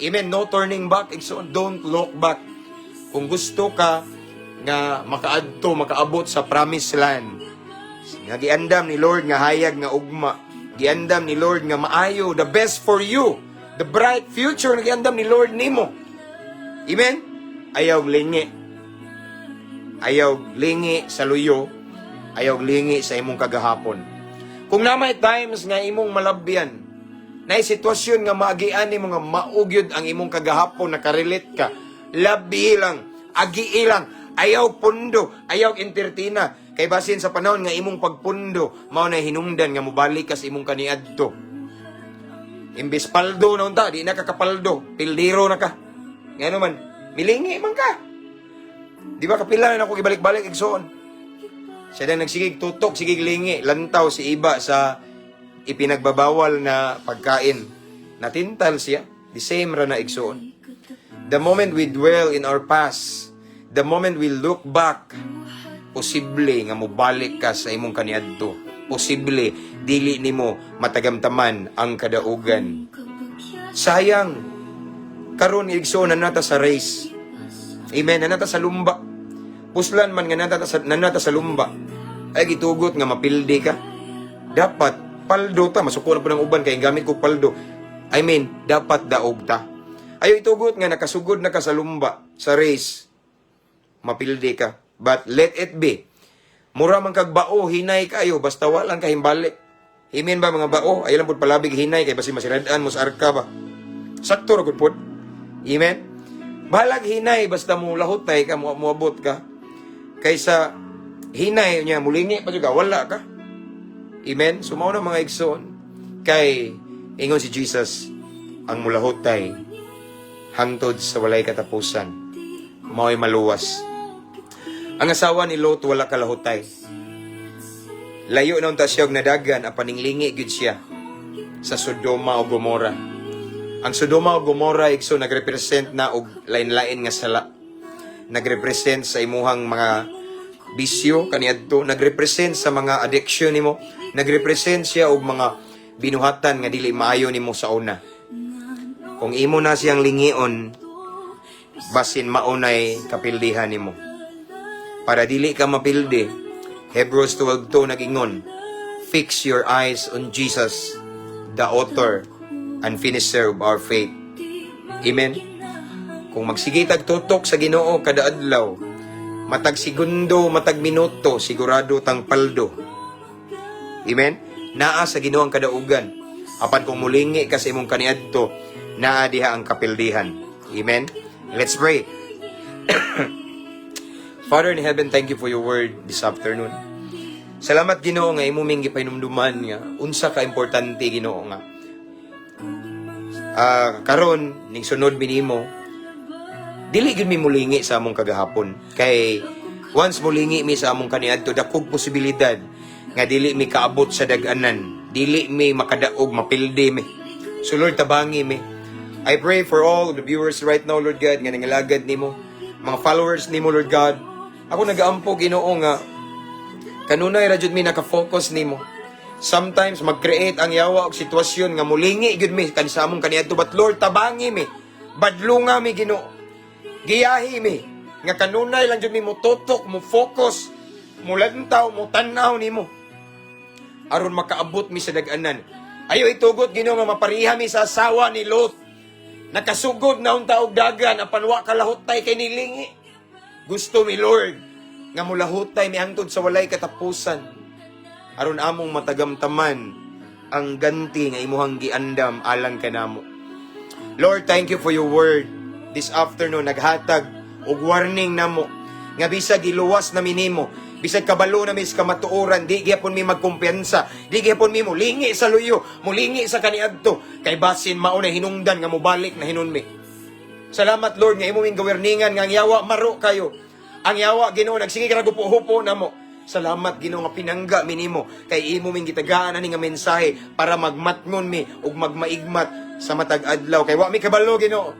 Amen. No turning back. Igsoon, don't look back. Kung gusto ka nga makaadto, makaabot sa promised land, Nga giandam ni Lord nga hayag nga ugma. Giandam ni Lord nga maayo, the best for you. The bright future nga giandam ni Lord nimo. Amen? Ayaw lingi. Ayaw lingi sa luyo. Ayaw lingi sa imong kagahapon. Kung naa may times nga imong malabyan, na sitwasyon nga maagian nimo nga mao gyud ang imong kagahapon, nakarelate ka, labi lang, agi lang, ayaw pundo, ayaw entertaina. Kay basin sa panahon nga imong pagpundo, mao na hinungdan nga mobalik ka sa imong kaniadto. Imbes paldo na unta, di na ka kapaldo, pildiro na ka. Ngano man, milingi man ka. Di ba kapila na ako gibalik-balik, igsoon? Siya na nagsigig tutok, sigig lingi, lantaw si iba sa ipinagbabawal na pagkain. Natintal siya. The same ra na, igsoon. The moment we dwell in our past, the moment we look back, posible nga mobalik ka sa imong kaniadto. Posible dili nimo matagamtaman ang kadaugan. Sayang karon, igsoon, naa ta sa race. Amen, naa ta sa lumba. Puslan man nga naa ta sa lumba. Ay gitugot nga mapildi ka. Dapat paldo ta, masuko na po ng uban kay gamit ko paldo. I mean, dapat daog ta. Ayo itugot nga nakasugod na ka sa lumba, sa race. Mapildi ka. But let it be. Mura man kag bao, hinay kayo, basta wa lang kahimbalik. Himin ba mga bao, ay lang pud palabig hinay kay basi masirad-an mo sa arka ba. Sakto ra gud pod. Amen. Bahalag hinay basta mo lahutay ka, mo moabot ka. Kaysa hinay niya mulingi pa juga wala ka. Amen. So mao na, mga igsoon, kay ingon si Jesus, ang mulahutay hangtod sa walay katapusan mao'y maluwas. Ang asawa ni Lot wala kalahutay. Layo na unta siya og nadagan apan ninglingi gyud siya sa Sodoma o Gomora. Ang Sodoma o Gomora, igsoon, nagrepresent na og lain-lain nga sala. Nagrepresent sa imuhang mga bisyo kaniadto, nagrepresent sa mga addiction nimo, nagrepresent siya og mga binuhatan nga dili maayo nimo sa una. Kung imo na siyang lingion, basin maunay kapildihan nimo. Para dili ka mapildi, Hebrews 12:2 nagingon, "Fix your eyes on Jesus, the author and finisher of our faith." Amen? Kung magsige tag tutok sa Ginoo kada adlaw, matag segundo, matag minuto, sigurado tang paldo. Amen? Naa sa Ginoo ang kadaugan. Apan kung mulingi ka sa imong kaniadto, naa diha ang kapildihan. Amen? Let's pray. Father in heaven, thank you for your word this afternoon. Salamat, Ginoo, nga imo ming gipahinumduman nga unsa ka importante, Ginoo, nga karon ning sunod mi nimo, dili gyud mi mulingi sa among kagahapon, kay once mulingi mi sa among kaniadto, dakog posibilidad nga dili mi kaabot sa dag-anan, dili mi makadaog, mapildi mi. So Lord, tabangi mi. I pray for all the viewers right now, Lord God, nga nangalagad nimo, mga followers nimo, Lord God. Ako nagaampo, Ginoo, nga kanunay ra jud mi naka-focus nimo. Sometimes mag-create ang yawa og sitwasyon nga mulingi gyud mi kan sa among kaniadto, but Lord, tabangi mi. Badlunga mi, Ginoo. Giyahi mi nga kanunay lang jud mi motutok, mo focus, mulantaw, mo tan-aw nimo aron makaabot mi sa dag-anan. Ayo itugot, Ginoo, nga mapariha mi sa asawa ni Lot. Nakasugod na unta og dagan apan wa kalahutay kay nilingi. Gusto mi, Lord, nga mulahutay mi hangtod sa walay katapusan aron among matagamtaman ang ganti nga imuhang giandam alang kanamo. Lord, thank you for your word this afternoon. Naghatag og warning namo nga bisag giluwas na minimo, bisag kabalo na mi sa kamatuoran, di gyapon mi magkumpiyansa, di gyapon mi mulingi sa luyo, mulingi sa kaniadto, kay basin mao na hinungdan nga mobalik na hinuon mi. Salamat, Lord, nga imo ming gawerningan nga ang yawa maro kayo. Ang yawa, Ginoo, nagsige ka hupo namo. Salamat, Ginoo, nga pinangga mi nimo kay imo ming gitagaan ani nga mensahe para magmatngon mi ug magmaigmat sa matag adlaw kay wa mi kabalo, Ginoo.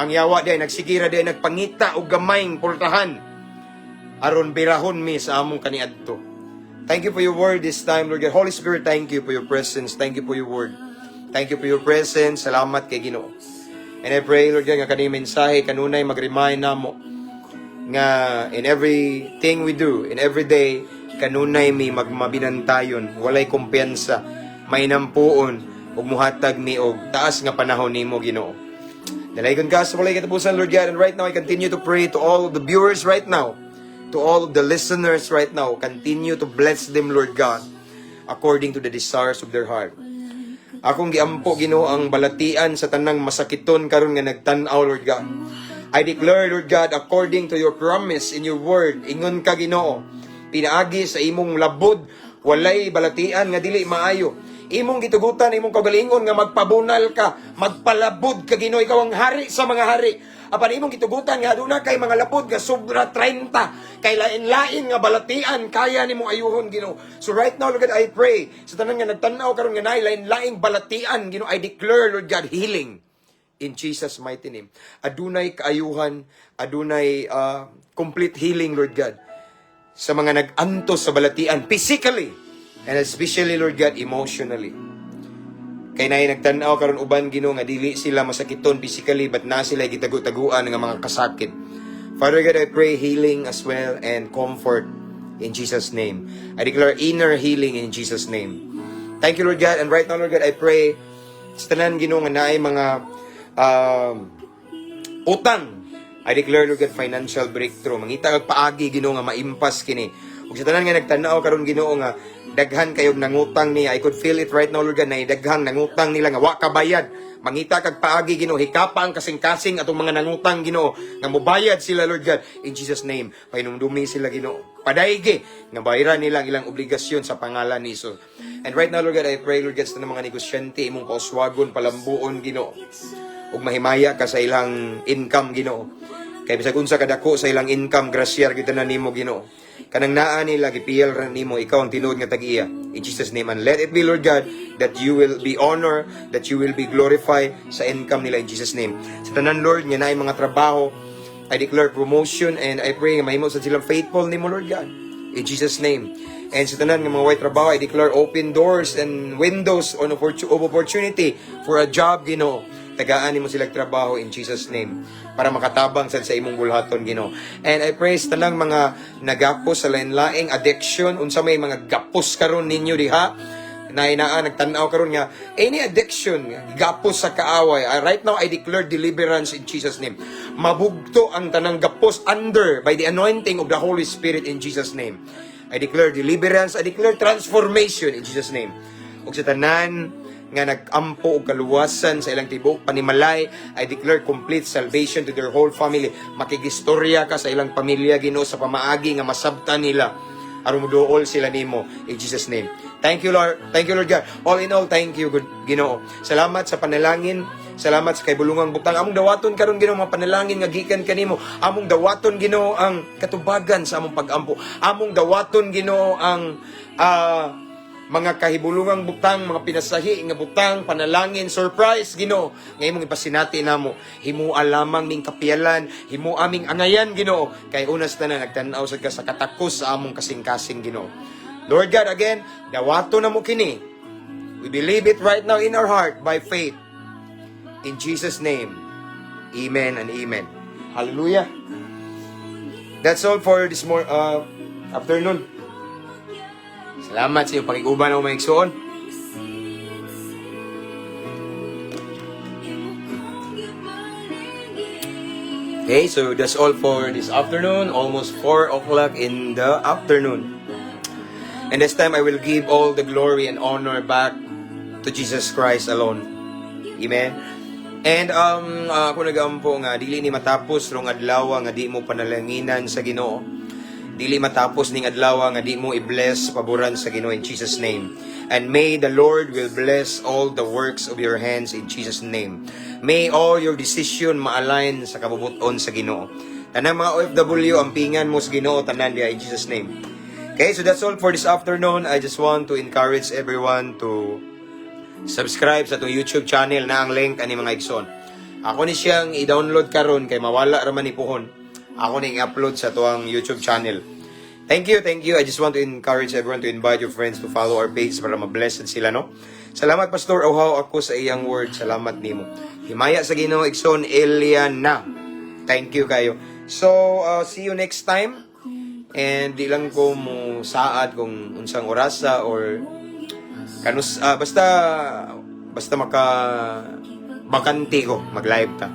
Ang yawa diay nagsigira diay nagpangita og gamayng pultahan aron birahon mi sa among kaniadto. Thank you for your word this time, Lord God. Holy Spirit, thank you for your presence. Thank you for your word. Thank you for your presence. Salamat kay Ginoo. And I pray, Lord God, nga kaning mensahe kanunay mag-remind namo nga in everything we do, in every day, Kanunay mi magmabinantayon, walay kumpiyansa, may nampuon ug muhatag mi og taas nga panahon nimo, Ginoo. Dalaygon ka sa walay katapusan, Lord God. And right now, I continue to pray to all of the viewers right now, to all of the listeners right now. Continue to bless them, Lord God, according to the desires of their heart. Akong giampo, Ginoo, ang balatian sa tanang masakiton karon nga nagtan-aw, Lord God. I declare, Lord God, according to your promise in your word, ingon ka, Ginoo, pinaagi sa imong labod, walay balatian nga dili maayo. Imong gitugutan, imong kaugalingon nga magpabunal ka, magpalabod ka, Ginoo, ikaw ang hari sa mga hari. Apan imong gitugutan nga aduna kay mga labod nga sobra 30 kay lain-lain nga balatian kaya nimo ayuhon, Ginoo. So right now, Lord God, I pray sa tanan nga nagtan-aw karon nga naay lain-laing balatian, Ginoo, I declare, Lord God, healing in Jesus' mighty name. Adunay kaayuhan, adunay complete healing, Lord God, sa mga nag-antos sa balatian physically and especially, Lord God, emotionally. Kay naay nagtan-aw karon uban, Ginoo, nga dili sila masakiton physically but na sila gitago-taguan nga mga kasakit. Father God, I pray healing as well and comfort in Jesus' name. I declare inner healing in Jesus' name. Thank you, Lord God. And right now, Lord God, I pray sa tanan, Ginoo, nga naay mga utang. I declare, Lord God, financial breakthrough. Mangita kag paagi, Ginoo, nga maimpas kini. Ug sa tanan nga nagtan-aw karon, Ginoo, nga daghan kayog nangutang niya. I could feel it right now, Lord God, na daghang nangutang nila nga wa kabayad. Mangita kag paagi, Ginoo, hikapa ang kasing-kasing atong mga nangutang, Ginoo, nga mobayad sila, Lord God, in Jesus' name. Pahinumdumi sila, Ginoo. Padaygi nga bayaran nila ang ilang obligasyon sa pangalan ni Jesus. And right now, Lord God, I pray, Lord God, sa tanang mga negosyante, imong pauswagon, palambuon, Ginoo. Ug mahimaya ka sa ilang income, Ginoo. Kay bisag unsa kadako sa ilang income, grasya kita na nimo, Ginoo. Kanang naa nila gipiyal ra nimo, ikaw ang tinuod nga tag-iya. In Jesus' name, and let it be, Lord God, that you will be honored, that you will be glorified sa income nila in Jesus' name. Sa tanan, Lord, nga naay mga trabaho, I declare promotion and I pray nga mahimo sa silang faithful nimo, Lord God. In Jesus' name. And sa tanan nga mga way trabaho, I declare open doors and windows of opportunity for a job, Ginoo. Tagaan nimo sila trabaho in Jesus' name para makatabang sad sa imong bulhaton, Ginoo. And I pray sa tanang mga nagapos sa lain-laing addiction, unsa may mga gapos karon ninyo diha, na inaa nagtan-aw karon nga any addiction gapos sa kaaway. Right now I declare deliverance in Jesus' name. Mabugto ang tanang gapos under by the anointing of the Holy Spirit in Jesus' name. I declare deliverance, I declare transformation in Jesus' name. Ug sa tanan nga nag-ampo og kaluwasan sa ilang tibuok panimalay, I declare complete salvation to their whole family. Makigistorya ka sa ilang pamilya, Ginoo, sa pamaagi nga masabtan nila aron moduol sila nimo in Jesus' name. Thank you, Lord. Thank you, Lord God. All in all, thank you, good Ginoo. Salamat sa panalangin. Salamat sa kahibulungang butang. Among dawaton karon, Ginoo, mga panalangin nga gikan kanimo. Among dawaton, Ginoo, ang katubagan sa among pagampo. Among dawaton, Ginoo, ang mga kahibulungang butang, mga pinasahi nga butang, panalangin, surprise, Ginoo. Nga imong ipasinati namo. Himua lamang ming kapiyalan, himua ming angayan, Ginoo. Kay unas tanan nagtan-aw sad ka sa katakos sa among kasing-kasing, Ginoo. Lord God, again, dawato namo kini. We believe it right now in our heart by faith. In Jesus' name, amen and amen. Hallelujah. That's all for this afternoon. Salamat sa inyong pakiguban ako, mga igsoon. Okay, so that's all for this afternoon. Almost 4 o'clock in the afternoon. And this time I will give all the glory and honor back to Jesus Christ alone. Amen. And ako nagaampo nga dili ni matapos rong adlaw nga di mo panalanginan sa Ginoo. Dili matapos ning adlaw nga di mo i-bless paboran sa Ginoo in Jesus' name. And may the Lord will bless all the works of your hands in Jesus' name. May all your decision ma-align sa kabubuton sa Ginoo. Tanang mga OFW, ampingan mo sa Ginoo tanan diha in Jesus' name. Okay, so that's all for this afternoon. I just want to encourage everyone to subscribe sa atong YouTube channel na ang link ani, mga igsoon. Ako ni siyang i-download karon kay mawala ra man ni puhon. Ako ni i-upload sa atuang YouTube channel. Thank you, thank you. I just want to encourage everyone to invite your friends to follow our page para ma-bless sila, no? Salamat, Pastor. Uhaw ako sa iyang word. Salamat nimo. Himaya sa Ginoo, igsoon Eliana. Thank you kayo. So, see you next time. And di lang ko mo saad kung unsang orasa or kanus, basta basta maka bakante ko, mag-live ta.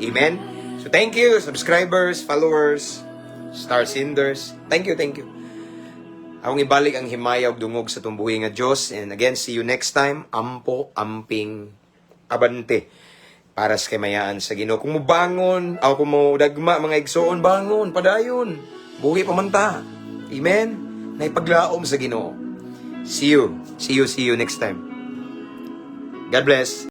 Amen. So thank you, subscribers, followers, star senders. Thank you, thank you. Akong ibalik ang himaya ug dungog sa tumbuhi nga Dios, and again, see you next time. Ampo, amping, abante para sa kamayan sa Ginoo. Kung mobangon, ako kung mo dagma, mga igsoon, bangon, padayon. Buhi pa man ta. Amen. Naipaglaom sa Ginoo. See you. See you, see you next time. God bless.